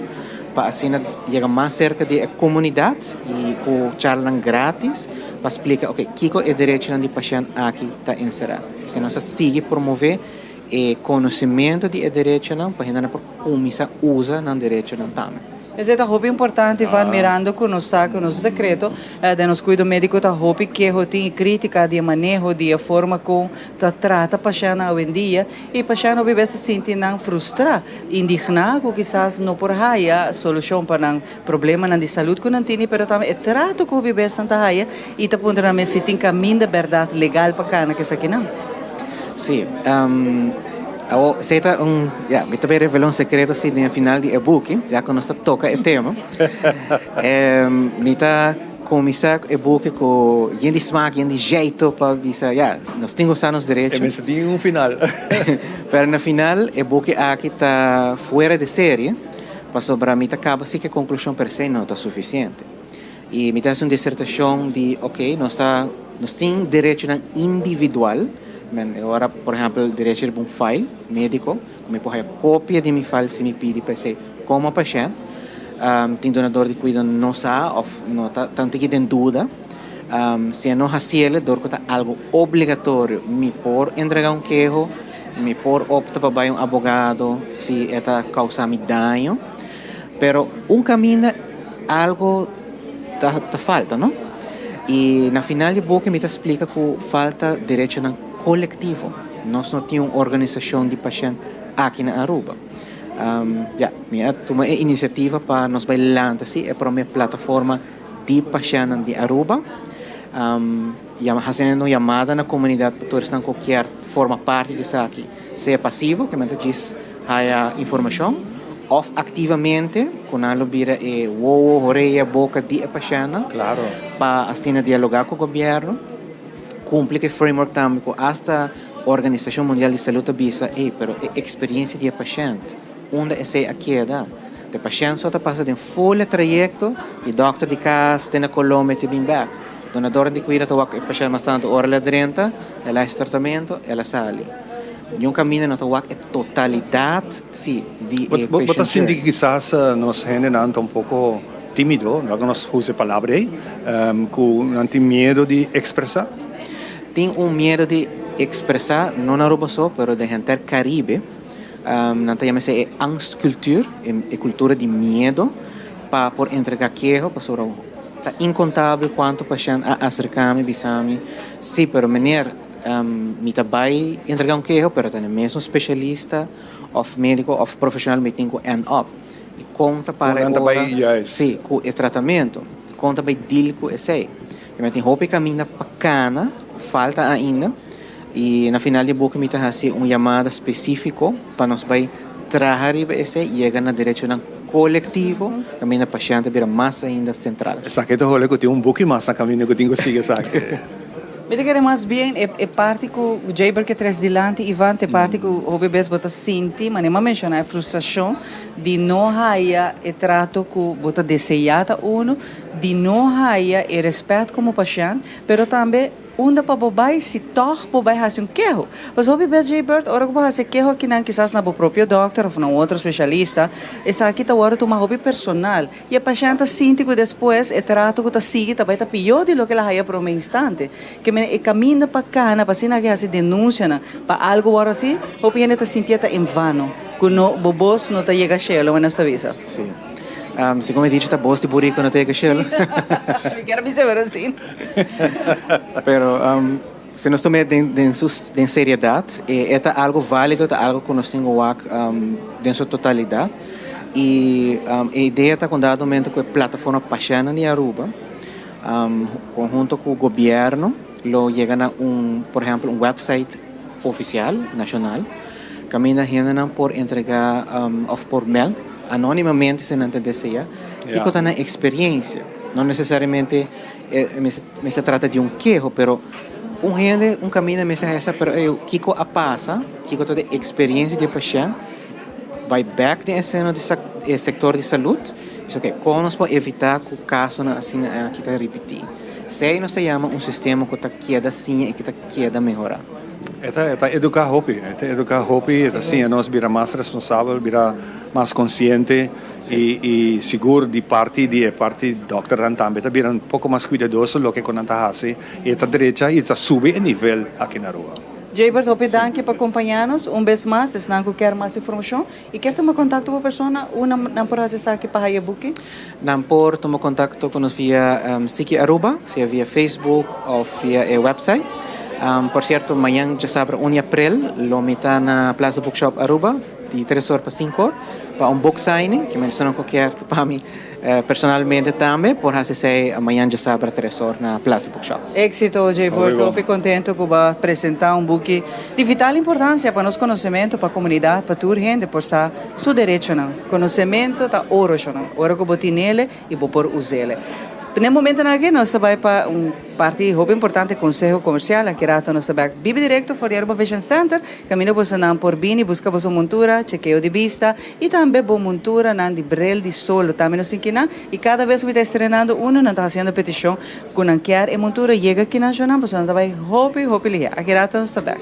pa asina yega mas cerca di e comunidad y cu charlanan gratis pa splica ok kico e derechonan di pashent aki ta encera. Si nos a sigui promové e konosementu di e derechonan pa hendenan por kuminsá usa nan derechonan tambe. Esei ta hopi importante Ivan, mirando ku nos sa ku nos sekreto den nos kuido médiko ta hopi keho tin i krítika di e maneho di e forma kon ta trata pashèntnan awendia i pashènt hopi bes ta sinti nan frustrá, indigná ku kisas no por haya solushon pa nan Problemanan di salud ku nan tini pero tambe e trato ku hopi bes nan ta haya i ta puntra nan mes si tin kaminda bèrdat legal pa kana ku esakinan. Sí, awor esei ta un, ya, mi ta bay revela un sekreto si den e final di e buki, ya ku nos ta toka e tema. Mi ta kuminsá e buki ku yen di smak, yen di jeito pa bisa, ya, nos tin ku sa nos derecho. E mester tin un final. Pero na final e buki aki ta fuera de serie. Pasobra mi ta kaba si ku e konklushon per se no ta sufisiente. I mi ta hasi un disertashon di ok, nos ta nos tin derechonan individual, men e ora por ehèmpel derecho riba un file médiko, ku mi por haya kopia di mi file si mi pidi pa esei komo pashènt. Tin dunador di kuido no sa òf no ta ta un tiki den duda. Si e no hasiel dor ku ta algu obligatorio mi por entregá un keho. Mi por opta pa bai un abogado si e ta causa mi daño, pero un caminda algo ta ta falta, no? Y na final di buki mi ta splica cu falta derechonan colectivo. Nos no tin un organisacion di pashent aki na Aruba. Ya, mi a tuma e iniciativa pa nos bai lanta si e prome plataforma di pashentnan di Aruba. Um, yama, haciendo un yamada na comunidad pa tur esnan cu kier forma parti di esaki, sea pasivo, cu men ta djis haya informacion, of activamente, cu nan lo bira e wowo, horea, boca di e pashentnan, Claro. pa asina dialoga cu gobierno, cumpli cu e framework tambe cu hasta Organisacion Mundial di Salud ta bisa, ey, pero e experiencia di e pashent, unda esey a keda? E pashent so ta pasa den full e trayecto di dokter di cas te na Colombia te bin bek. Donadornan di cuido ta wak e pashent mas tanto ora el a drenta, el a haci su tratamento, el a sali. Niun caminda no ta wak e totalidad, si, di e Bo ta patient sinti care. cu kisas nos hendenan ta un poco timido, laga nos usa e palabra ey, cu nan tin miedo di expresa? Tin un miedo di expresa, no na Aruba so, pero den henter Caribe. Nan ta yama esei e angstcultuur, e cultura di miedo pa por entrega keho, pasobra ta incontabel cuanto pashent a acerca mi bisa mi, si, pero meneer, mi ta bay entrega un keho, pero ta na e mesun specialista of medico of profesional mi tin cu end up. Y con ta para e ora, si, cu e tratamento, con ta bay deal cu esei. Mi tin hopi caminda pa cana, falta ainda. Y na final di e buki mi ta haci un yamada specifico pa nos bay traha riba esey y yega na derechonan colectivo caminda pashent ta bira mas ainda central. Esaki ta hole cu tin un buki mas na caminda cu tin cu sigui esaki. Mi ta kere mas bien e parti cu Jayber ke tres dilanti Ivan ta e parti cu hopi bes bo ta sinti manera mi a menciona e frustracion di no haya e trato cu bo ta desea ta uno di no haya e respet como pashent pero tambe Unda pa bo bai si tòg bo bai hasi un keho? Pasobra hopi bes Jaybird, ora ku bo hasi e keho akinan kisas na bo propio dòkter òf na un otro spesialista, esaki ta wòrdu tuma hopi personal i e pashènt ta sinti ku despues e trato ku ta sigui ta bai ta pió di loke el a haya promé instante. Ke mene e kaminda pa kana pa asina aki hasi denunsianan pa algu wòrdu hasi, hopi hende ta sinti e ta en vano, ku no bo bos no ta yega shelu, manera nos ta bisa. Sí. Segun mi dicho ta bos di burico no ta yega shelu. Mi kier a bisa pero si. Pero si nos tuma den den su den seriedad e ta algo valido, ta algo cu nos tin cu wak den su totalidad y e idea ta cu un dado momento cu e plataforma Pashentnan di Aruba conhunto cu gobierno lo yega na un por ehempel un website oficial nacional caminda hendenan por entrega of por meld anonimamente si nan ta desea kico ta nan experiencia. No necesariamente mester trata di un keho, pero un hende un caminda mester haya sa pero ey kico a pasa, kico ta de experiencia di e pashent, bay bek den e seno di e sector di salud, bisa ok con nos por evita cu casonan asina aki ta ripiti. Esey nos ta yama un sistema cu ta keda siña y cu ta keda mehora. E ta e ta educa hopi, e ta educa hopi, e ta siña nos bira mas responsabel, bira mas consciente. I sigur di parti di e parti dòkternan tambe ta bira un poko mas kuidadoso loke ku nan ta hasi i e ta drecha i ta subi e nivel aki na Aruba. Jaybert, hopi danki pa kompañá nos un bes mas. Esnan ku kier mas informashon i kier tuma kontakto ku persona, unda nan por hasi esaki pa haya buki? Nan por tuma kontakto ku nos via Siki Aruba, sea via Facebook òf via e wèpsait. Por sierto, mañan djasabra un di aprel lo mi ta na Plaza Bookshop Aruba. Di tres or pa sinku or pa un book signing, ke mencionan ku kier pa mi personalmente tambe por hasi esei mañan djasabra tres or na Plaza Bookshop. Éxito Jayboard, hopi contento cu bo a presenta un buki di vital importancia pa nos conocemento, pa comunidad, pa tur hende por sa su derechonan. Conocemento ta oro shonan, ora cu bo tinele y bo por usele. Na e momentonan aki nos ta bay pa un parti hopi importante, Conseho Comercial. Aki rato nos ta bek bibi directo for di Aruba Vision Center, caminda bosonan por bini busca boso montura, chekeo di bista y tambe bo monturanan di bril di solo. Tambe nos tin kinan y cada bes cu mi ta estrenando uno nan ta haciendo peticion cu nan kier e montura yega kinan shonan pasobra nan ta bay hopi hopi lihe. Aki rato nos ta bek.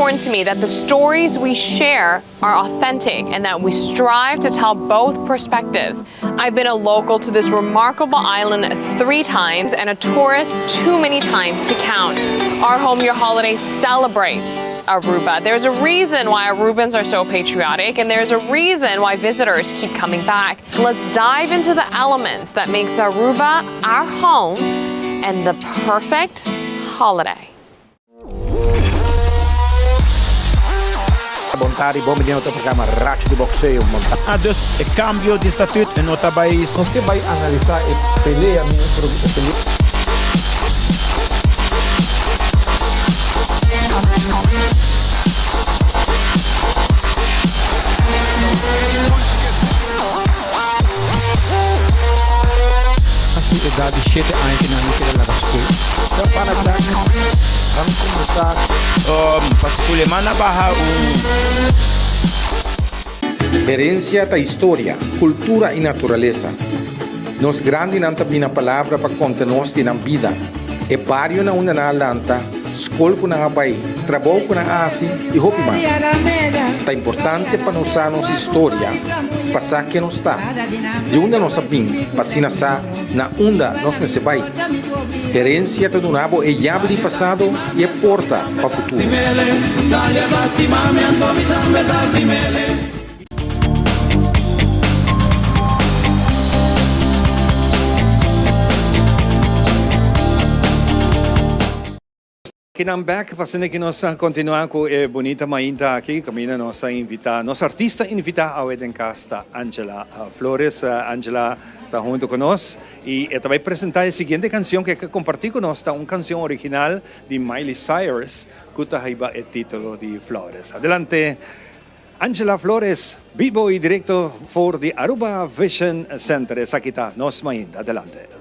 important to me that the stories we share are authentic and that we strive to tell both perspectives. I've been a local to this remarkable island three times and a tourist too many times to count. Our Home Your Holiday celebrates Aruba. There's a reason why Arubans are so patriotic and there's a reason why visitors keep coming back. Let's dive into the elements that makes Aruba our home and the perfect holiday. Bon tardi, bon bini na otro programa Racho di Boxeo. Ah, dus e cambio di statuut e no ta bay. Nos ke bay analisa e pelea mi e pelea. Su edad di shete aña cu nan a keda laga school. Ban combersa. Paso Suleman a baha un. Herencia ta historia, cultura y naturalesa. Nos grandinan ta bina palabra pa conta nos di nan bida, e bario na unda nan a lanta, skol ku nan a bai, trabou ku nan a hasi i hopi mas. Ta importante pa nos sa nos historia, pa sa ken nos ta, di unda nos a bin, pa asina sa na unda nos mester bai. Herensia ta duna bo e yabi di pasado i e porta pa futuro. Kinan bek pa asina ki nos a kontinuá ku e bunita mainta aki kaminda nos a invitá nos artista invitá awe den kas ta Angela Flores. Angela ta huntu ku nos i e ta bai presentá e siguiente kansion ku e ke kompartí ku nos ta un kansion original di Miley Cyrus ku ta hiba e título di Flores. Adelante Angela Flores bibo i direkto for di Aruba Vision Center. Esaki ta nos mainta. Adelante.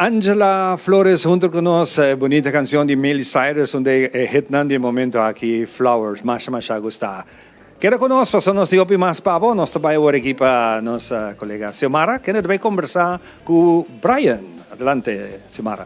Angela Flores hunto cu nos, e bunita cancion di Miley Cyrus, un di e hitnan di e momento aki, Flowers, masha masha gusta. Keda cu nos pasobra nos tin hopi mas pa bo, nos ta bay awor aki pa nos colega Xiomara, kende ta bay combersa cu Brian. Adelante Xiomara.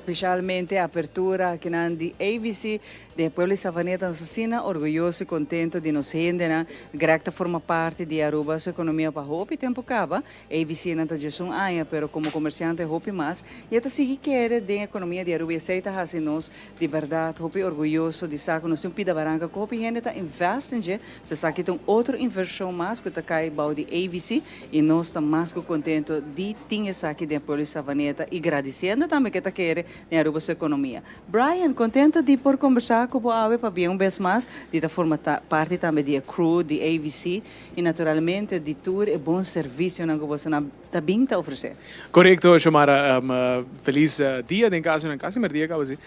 Oficialmente apertura akinan di AVC Den e pueblo di Savaneta nos asina orguyoso y contento di nos hendenan. Greg ta forma parti di Aruba su economia pa hopi tempo caba. AVC nan ta djesun aña pero como comerciante hopi mas y e ta sigui kere den economia di Aruba y esey ta haci nos di berdad hopi orguyoso di sa cu nos tin un pida baranca cu hopi hende ta invest den dje. Pues esaki ta un otro inversion mas cu ta cay bao di AVC y nos ta mas cu contento di tin esaki den e pueblo di Savaneta y gradiciendo tambe cu e ta kere den Aruba su economia. Brian, contento di por conversa cu bo awe pabia un bes mas di ta forma parti tambe di e crew di AVC y naturalmente di tur e bon servicionan cu bosonan ta bin ta ofrece. Corecto Xiomara, feliz dia den casonan, casi merdia caba si.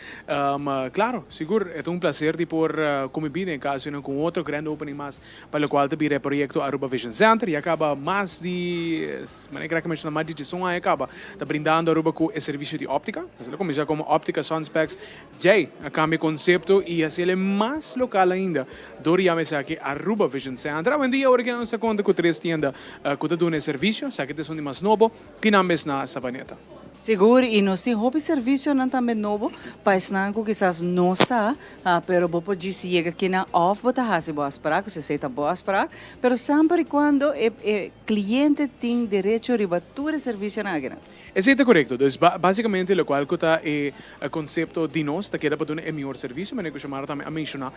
Claro, sigur e ta un placer di por convivi den casonan cu un otro grand opening mas pa locual ta bira e proyecto Aruba Vision Center. Ya caba mas di, manera cu a menciona, mas di diesun aña caba ta brindando Aruba cu e servicio di optica. Nos a cuminsa como Optica Sunspecs, djey a cambia e concepto y haciel mas local ainda door di yama esaki Aruba Vision Center. Awendia ora cu nos ta conta cu tres tienda cu ta duna e servicio, esaki ta esun di mas nobo, kinan mes na Savaneta. Sigur, y nos tin hopi servicionan tambe nobo pa esnan cu kisas no sa, pero bo por djis yega kinan of bo ta haci bo afspraak, cu esey ta bo afspraak, pero semper y cuando e e cliente tin derecho riba tur e servicionan akinan. Esey ta corecto. Dus basicamente locual cu ta e concepto di nos ta keda pa duna e mihor servicio, manera cu Xiomara tambe a menciona.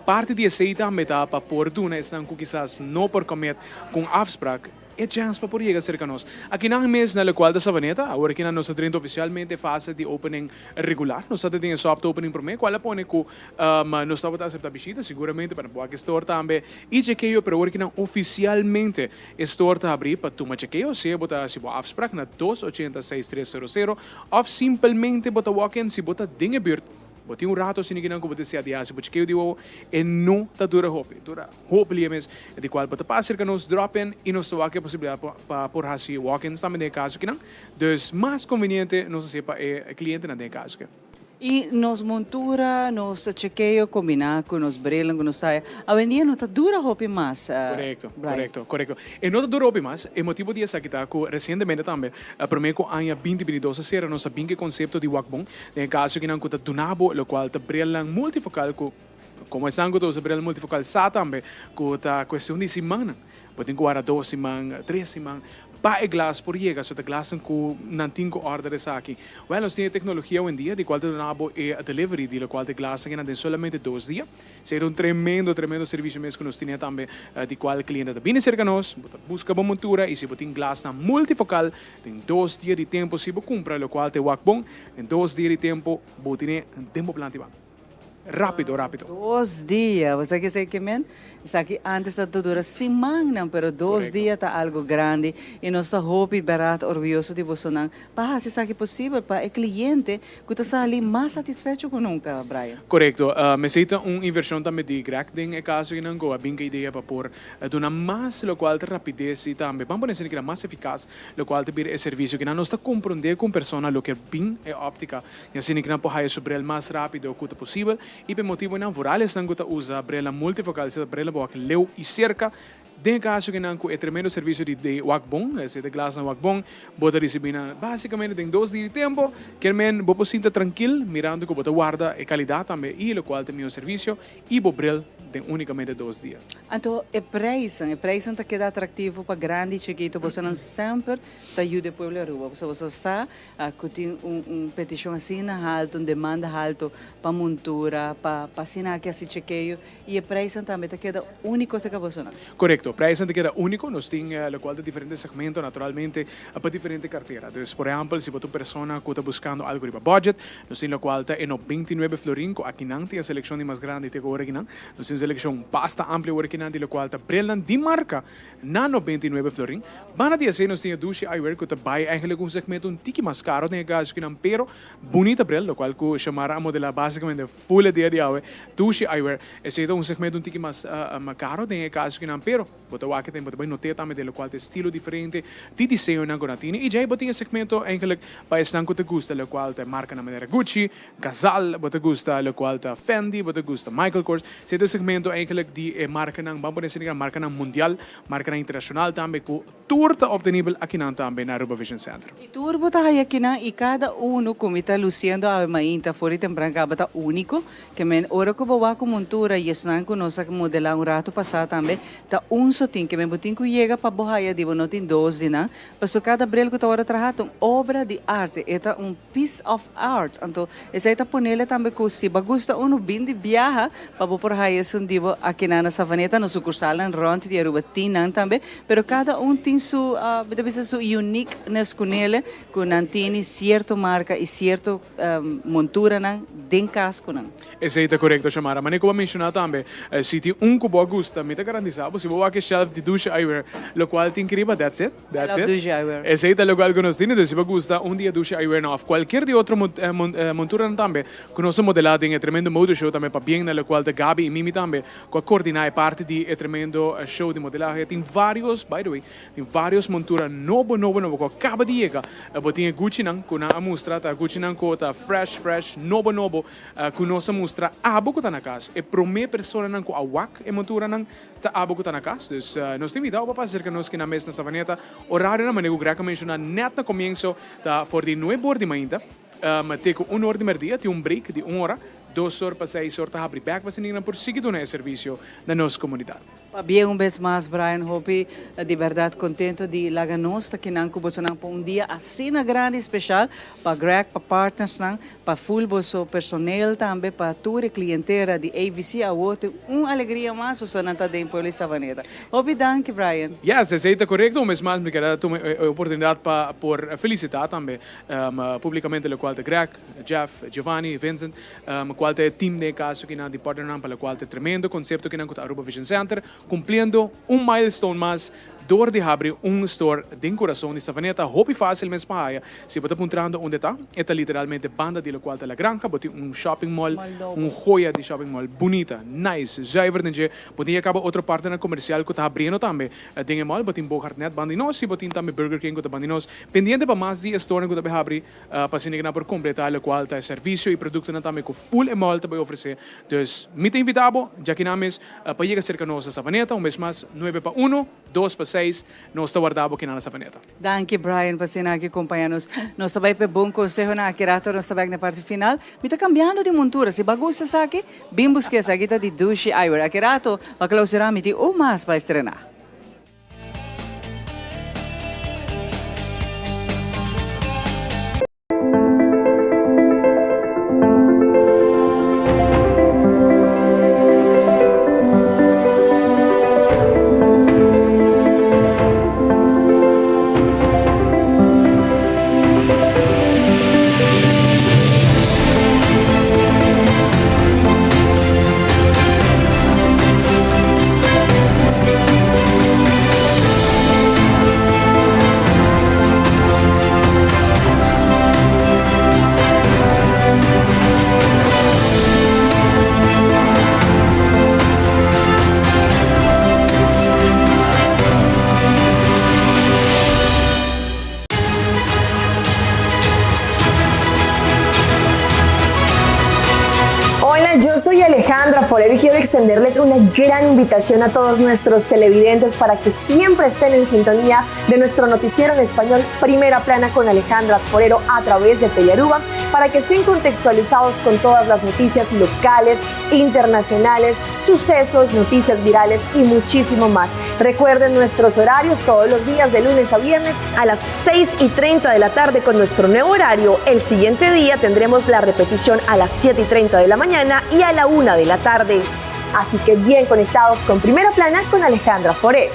Parti di esey tambe ta pa por duna esnan cu kisas no por comet cu un afspraak, E chèns pa por yega serka nos. Akinan mes na lokual ta Savaneta, awor akinan nos ta drenta ofisialmente e fase di opening regular. Nos tabata den e soft opening promé, kual a pone ku nos tabata aseptá bishita, siguramente pa nan por wak e store tambe i chekeo, pero awor akinan ofisialmente e store ta habrí pa tuma chekeo, sea bo ta hasi bo afsprak na dos ochenta seis tres sero sero òf simpelmente bo ta walk in si bo ta den e bùrt. Bo tin un rato asina kinan ku bo desea di hasi bo chekeo di wowo, e no ta dura hopi, dura hopi lia mes, di kual bo ta pasa serka nos drop in i nos ta wak e posibilidat pa por hasi walk ins tambe den e kaso kinan. Dus mas konveniente nos hasié pa e klientenan den e kaso ke. I nos montura, nos chekeo kombiná ku nos brilnan ku nos ta haya, awendia no ta dura hopi mas, Korekto, Brian. korekto, korekto. E no ta dura hopi mas. E motibu di esaki ta ku resientemente tambe, promé ku aña binti binti dos a sera, nos a bin ku e konsepto di wak bon. Den e kaso kinan ku ta duna bo lokual ta brilnan multifocal ku komo esnan ku ta usa bril multifocal sa tambe ku ta kuestion di simannan. Bo tin ku wara dos siman, tres siman pa e glas por yega. So ta glasnan ku nan tin ku order esaki. Wèl nos tin e teknologia awendia di kual ta duna bo e delivery di lokual ta e glasnan kinan den solamente dos dia. Esei ta un tremendo, tremendo servicio mes cu nos tene tambe, di cual cliente ta bini cerca nos, bo ta busca bo montura y si bo tin glasnan multifocal, den dos dia di tempo si bo cumpra locual ta e wak bon, den dos dia di tempo bo tene den bo planta y ban. Rapido, rapido. Dos dia, bo sa kiesei ke men? Esaki antes ta dura simannan, pero dos dia ta algo grandi y nos ta hopi berdad orguyoso di bosonan pa haci esaki posibel pa e cliente Ku ta sali mas satisfecho ku nunka, Brian. Korekto. Mesei ta un invershon tambe di Greg den e kaso kinan ku a bin ku e idea pa por duna mas lokual ta rapides i tambe ban pone esei keda mas efikas lokual ta bira e servisio kinan. Nos ta komprondé ku un persona lo kier bin e òptika i asina kinan por haya su bril mas rápido ku ta posibel i pa e motibunan vooral esnan ku ta usa brilnan multifokal esei ta brilnan pa wak leu i serka. Den e kaso ke nan ku e tremendo servisio di di wak bon, esei ta glas na wak bon, bo ta risibí nan básikamente den dos dia di tempu. Kier men bo por sinta trankil mirando ku bo ta warda e kalidat tambe i lokual ta mihó servisio i bo bril den únikamente dos dia. Anto e prijsnan, e prijsnan ta keda atraktivo pa grandi i chikitu. Bosonan semper ta yuda e pueblo Aruba. Pasobra boso sa Cu tin un peticion asina halto, un demanda halto pa montura, pa asina aki haci chekeo y e prijsnan tambe ta keda unico cerca bosonan. Corecto, prijsnan ta keda unico, nos tin locual ta diferente segmento naturalmente pa diferente cartera. Dus por ehempel si bo ta un persona cu ta buscando algo riba budget, nos tin locual ta e 99 florin cu akinan tin e seleccion di mas grandi te cu ora akinan. Nos tin un seleccion basta amplio ora akinan di locual ta brilnan di marca Na 99 florin. Banda di esei nos tin e dushi eyewear ku ta bai eigenlijk un segmento un tiki mas karo den e gaskunan pero bunita bril lokual ku Xiomara a modela basikamente full e dia di awe. Dushi eyewear esei ta un segmento un tiki mas karo den e gaskunan pero. Bo ta wak e bo ta bai not'é tambe den lokual ta estilo diferente di diseñonan ku nan tene. I djei bo tin e segmento eigenlijk pa esnan ku ta gusta lokual ta e markanan manera Gucci, Gazal, bo ta gusta lokual ta Fendi, bo ta gusta Michael Kors. Esei ta e segmento eigenlijk di e markanan, ban pone asina, markanan mundial, markanan internashonal tambe ku tur ta obtenibel akinan tambe na Aruba Vision Center. I tur bo ta haya akinan i kada unu ku mi ta lusiendo awe mainta for di tempran kaba ta úniko. Ke men ora ku bo wak ku montura i esnan ku nos a modelá un ratu pasá tambe ta un so tin. Ke men bo tin ku yega pa bo haya di bo no tin dos di nan. Pasobra kada bril ku ta wòrdu traha ta un obra di arte, e ta un piece of art. Anto esei ta ponele tambe ku si bo a gusta unu bin di biaha pa bo por haya esun di bo akinan na Savaneta. Nos sukursalnan rònt di Aruba tin nan tambe. Pero kada un tin su, mi ta bisa su uniqueness ku nele, ku nan tini sierto marka i sierto monturanan den kas ku nan. Esei ta korekto, Shamara. Manera ku bo a menshoná tambe, si tin un ku bo a gusta, mi ta garantisa bo, si bo wak e shelf di Dushi Eyewear, lokual tin keriba, that's it, that's I love it. Dushi Eyewear. Esei ta lokual ku nos tin, entonces si bo a gusta un di e Dushi Eyewear nan òf kualkier di otro monturanan tambe ku nos a modelá den e tremendo motor show tambe, pabien na lokual ta Gaby i Mimi tambe Cu a coordina e parti di e tremendo show di modelahe. Tin varios, by the way, tin varios montura nobo, nobo, nobo cu a caba di yega. Bo tin e Guccinan cu nan a mustra, ta Guccinan cu ta fresh, fresh, nobo, nobo, cu nos a mustra abo cu ta na cas. E prome personanan cu a wak e monturanan ta abo cu ta na cas. Dus nos ta invita bo pa pasa cerca nos kinan mes na Savaneta. Horarionan manera cu Greg a menciona net na comienzo ta for di nuebe or di mainta te cu un or di merdia, tin un break di un ora. Dos or pa seis or ta habri bek pa asina por sigui duna e servisio na nos komunidat. Pabia un bes mas Brian hopi di berdad contento di laga nos ta kinan cu bosonan pa un dia asina grandi y special pa Greg, pa partnersnan, pa full boso personeel tambe, pa tur e clientera di AVC awo tin un alegria mas bosonan ta den pueblo di Savaneta. Hopi danki Brian. Yes, esey ta corecto. Un bes mas mi kier a tuma e oportunidad pa por felicita tambe publicamente locual ta Greg, Jeff, Giovanni, Vincent, cual ta e team den e caso kinan di partnernan pa locual ta e tremendo concepto kinan cu ta Aruba Vision Center, cumpliendo un milestone mas door di habri un store den curason di Savaneta. Hopi facil mes pa haya. Si bo ta puntrando unda e ta, e ta literalmente banda di locual ta La Granja. Bo tin un shopping mall, un joya di shopping mall bunita, nice, zuiver den dje. Bo tin ya caba otro partnernan comercial cu ta habriendo tambe den e mall. Bo tin Bogart net banda di nos y bo tin tambe Burger King cu ta banda di nos. Pendiente pa mas di e storenan cu ta bay habri. Pa asina ku nan por kompletá lokual ta e servisio i produktonan tambe ku full e mall ta bai ofresé. Dus, mi ta invitá bo, djakinan mes, pa yega serka nos na Savaneta. Un bes mas, nuebe pa uno, dos pa seis, nos ta warda bo kinan na Savaneta. Danki Brian pa asina aki kompañá nos. Nos ta bai pa e bon konsehonan aki rato nos ta bek na e parti final. Mi ta kambiando di montura. Si bo a gusta esaki, bin buska esaki ta di Dushi Eyewear. Aki rato pa klausurá mi tin un mas pa estrená. Hola, yo soy Alejandra Forero y quiero extenderles una gran invitación a todos nuestros televidentes para que siempre estén en sintonía de nuestro noticiero en español Primera Plana con Alejandra Forero a través de Telearuba para que estén contextualizados con todas las noticias locales, internacionales, sucesos, noticias virales y muchísimo más. Recuerden nuestros horarios todos los días de lunes a viernes a las 6 y 30 de la tarde con nuestro nuevo horario. El siguiente día tendremos la repetición a las 7 y 30 de la mañana y a la 1 de la tarde. Así que bien conectados con Primera Plana con Alejandra Foré.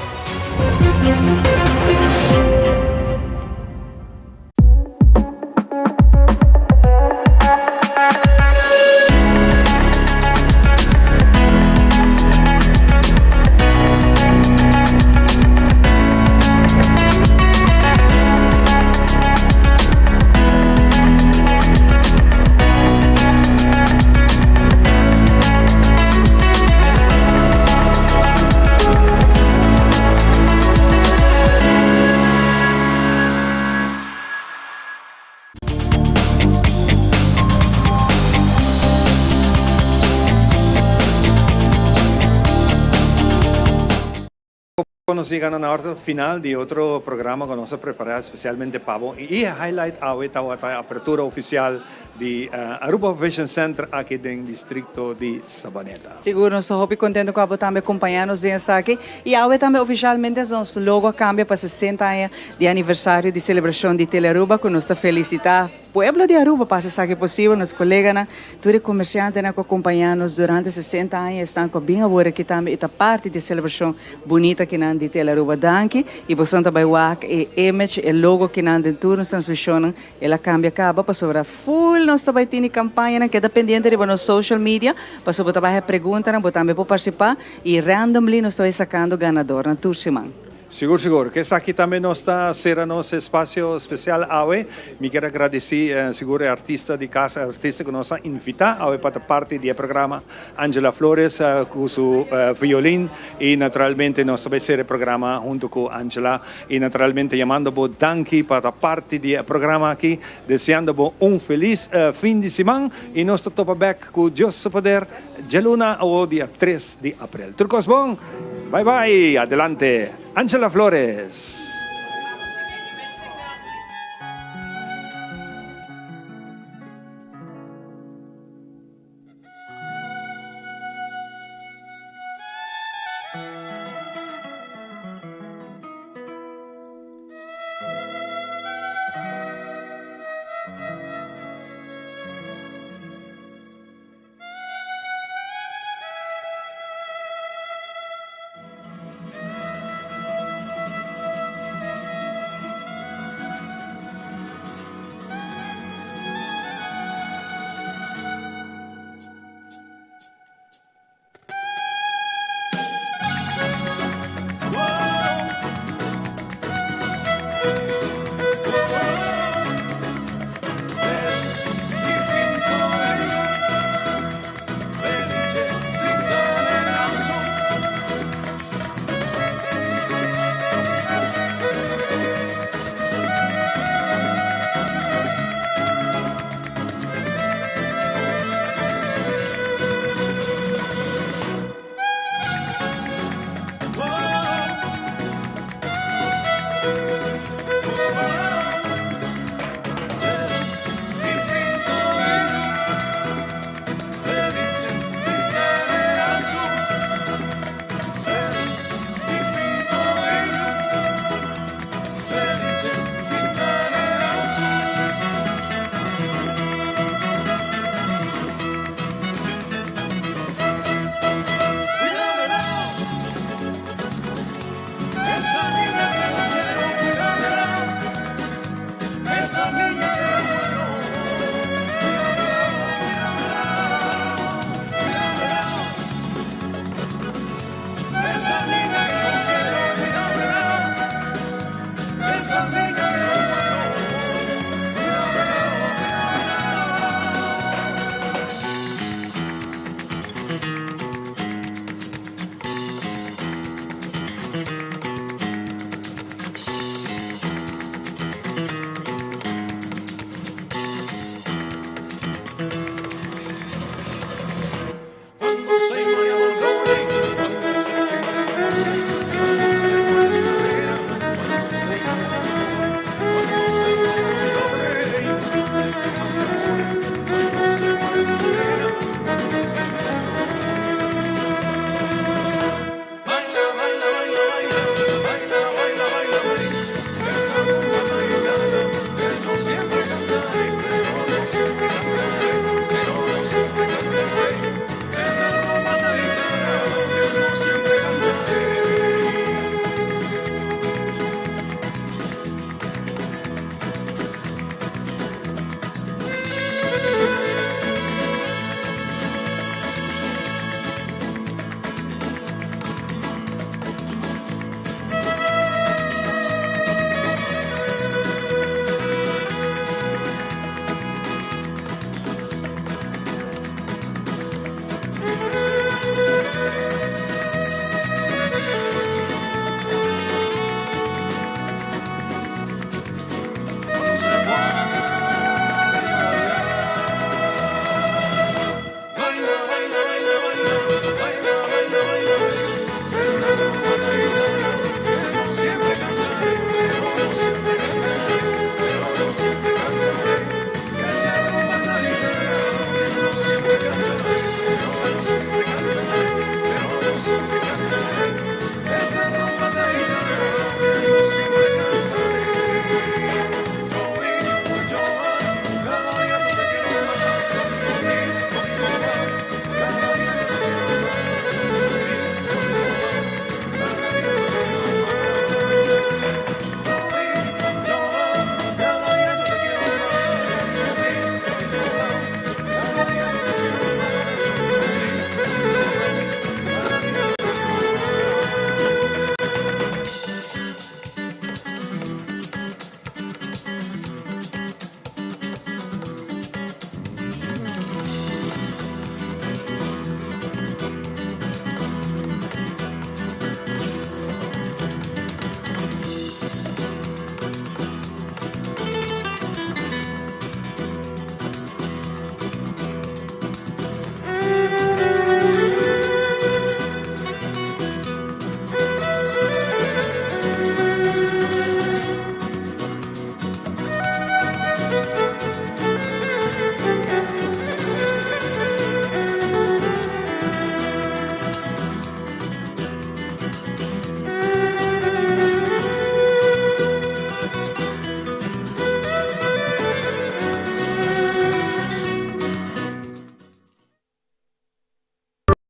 Nos yega na ora final di otro programa cu nos a prepara especialmente pa bo y e highlight awe tawata e apertura oficial di Aruba Vision Center aki den districto di Sabaneta. Sigur nos ta hopi contento cu abo tambe compaña nos den esaki y awe tambe oficialmente nos logo a cambia pa 60 aña di aniversario di celebracion di Telearuba cu nos ta felicita Pueblo di Aruba pa haci esaki posibel, nos coleganan, tur e comerciantenan cu a compaña nos durante 60 aña esnan cu a bin awor aki tambe y ta parti di e celebracion bunita kinan di Telearuba. Danki y bosonan ta bay wak e image, e logo kinan den tur nos transmisionnan. El a cambia caba pasobra full nos ta bay tini campañanan. Keda pendiente riba nos social media pasobra bo ta bay haci preguntanan, bo tambe por participa y randomly nos ta bay sacando ganadornan tur siman. Sigur sigur. Ku esaki tambe nos ta sera nos espacio special awe. Mi kier a gradici sigur e artista di cas, e artista ku nos a invita awe pa ta parti di e programa, Angela Flores ku su violin y naturalmente nos ta bay sera e programa hunto ku Angela y naturalmente yamando bo danki pa ta parti di e programa aki, deseando bo un feliz fin di siman y nos ta topa bek ku Dios su poder djaluna awo dia tres di april. Tur kos bon! Bye bye! Adelante Angela Flores!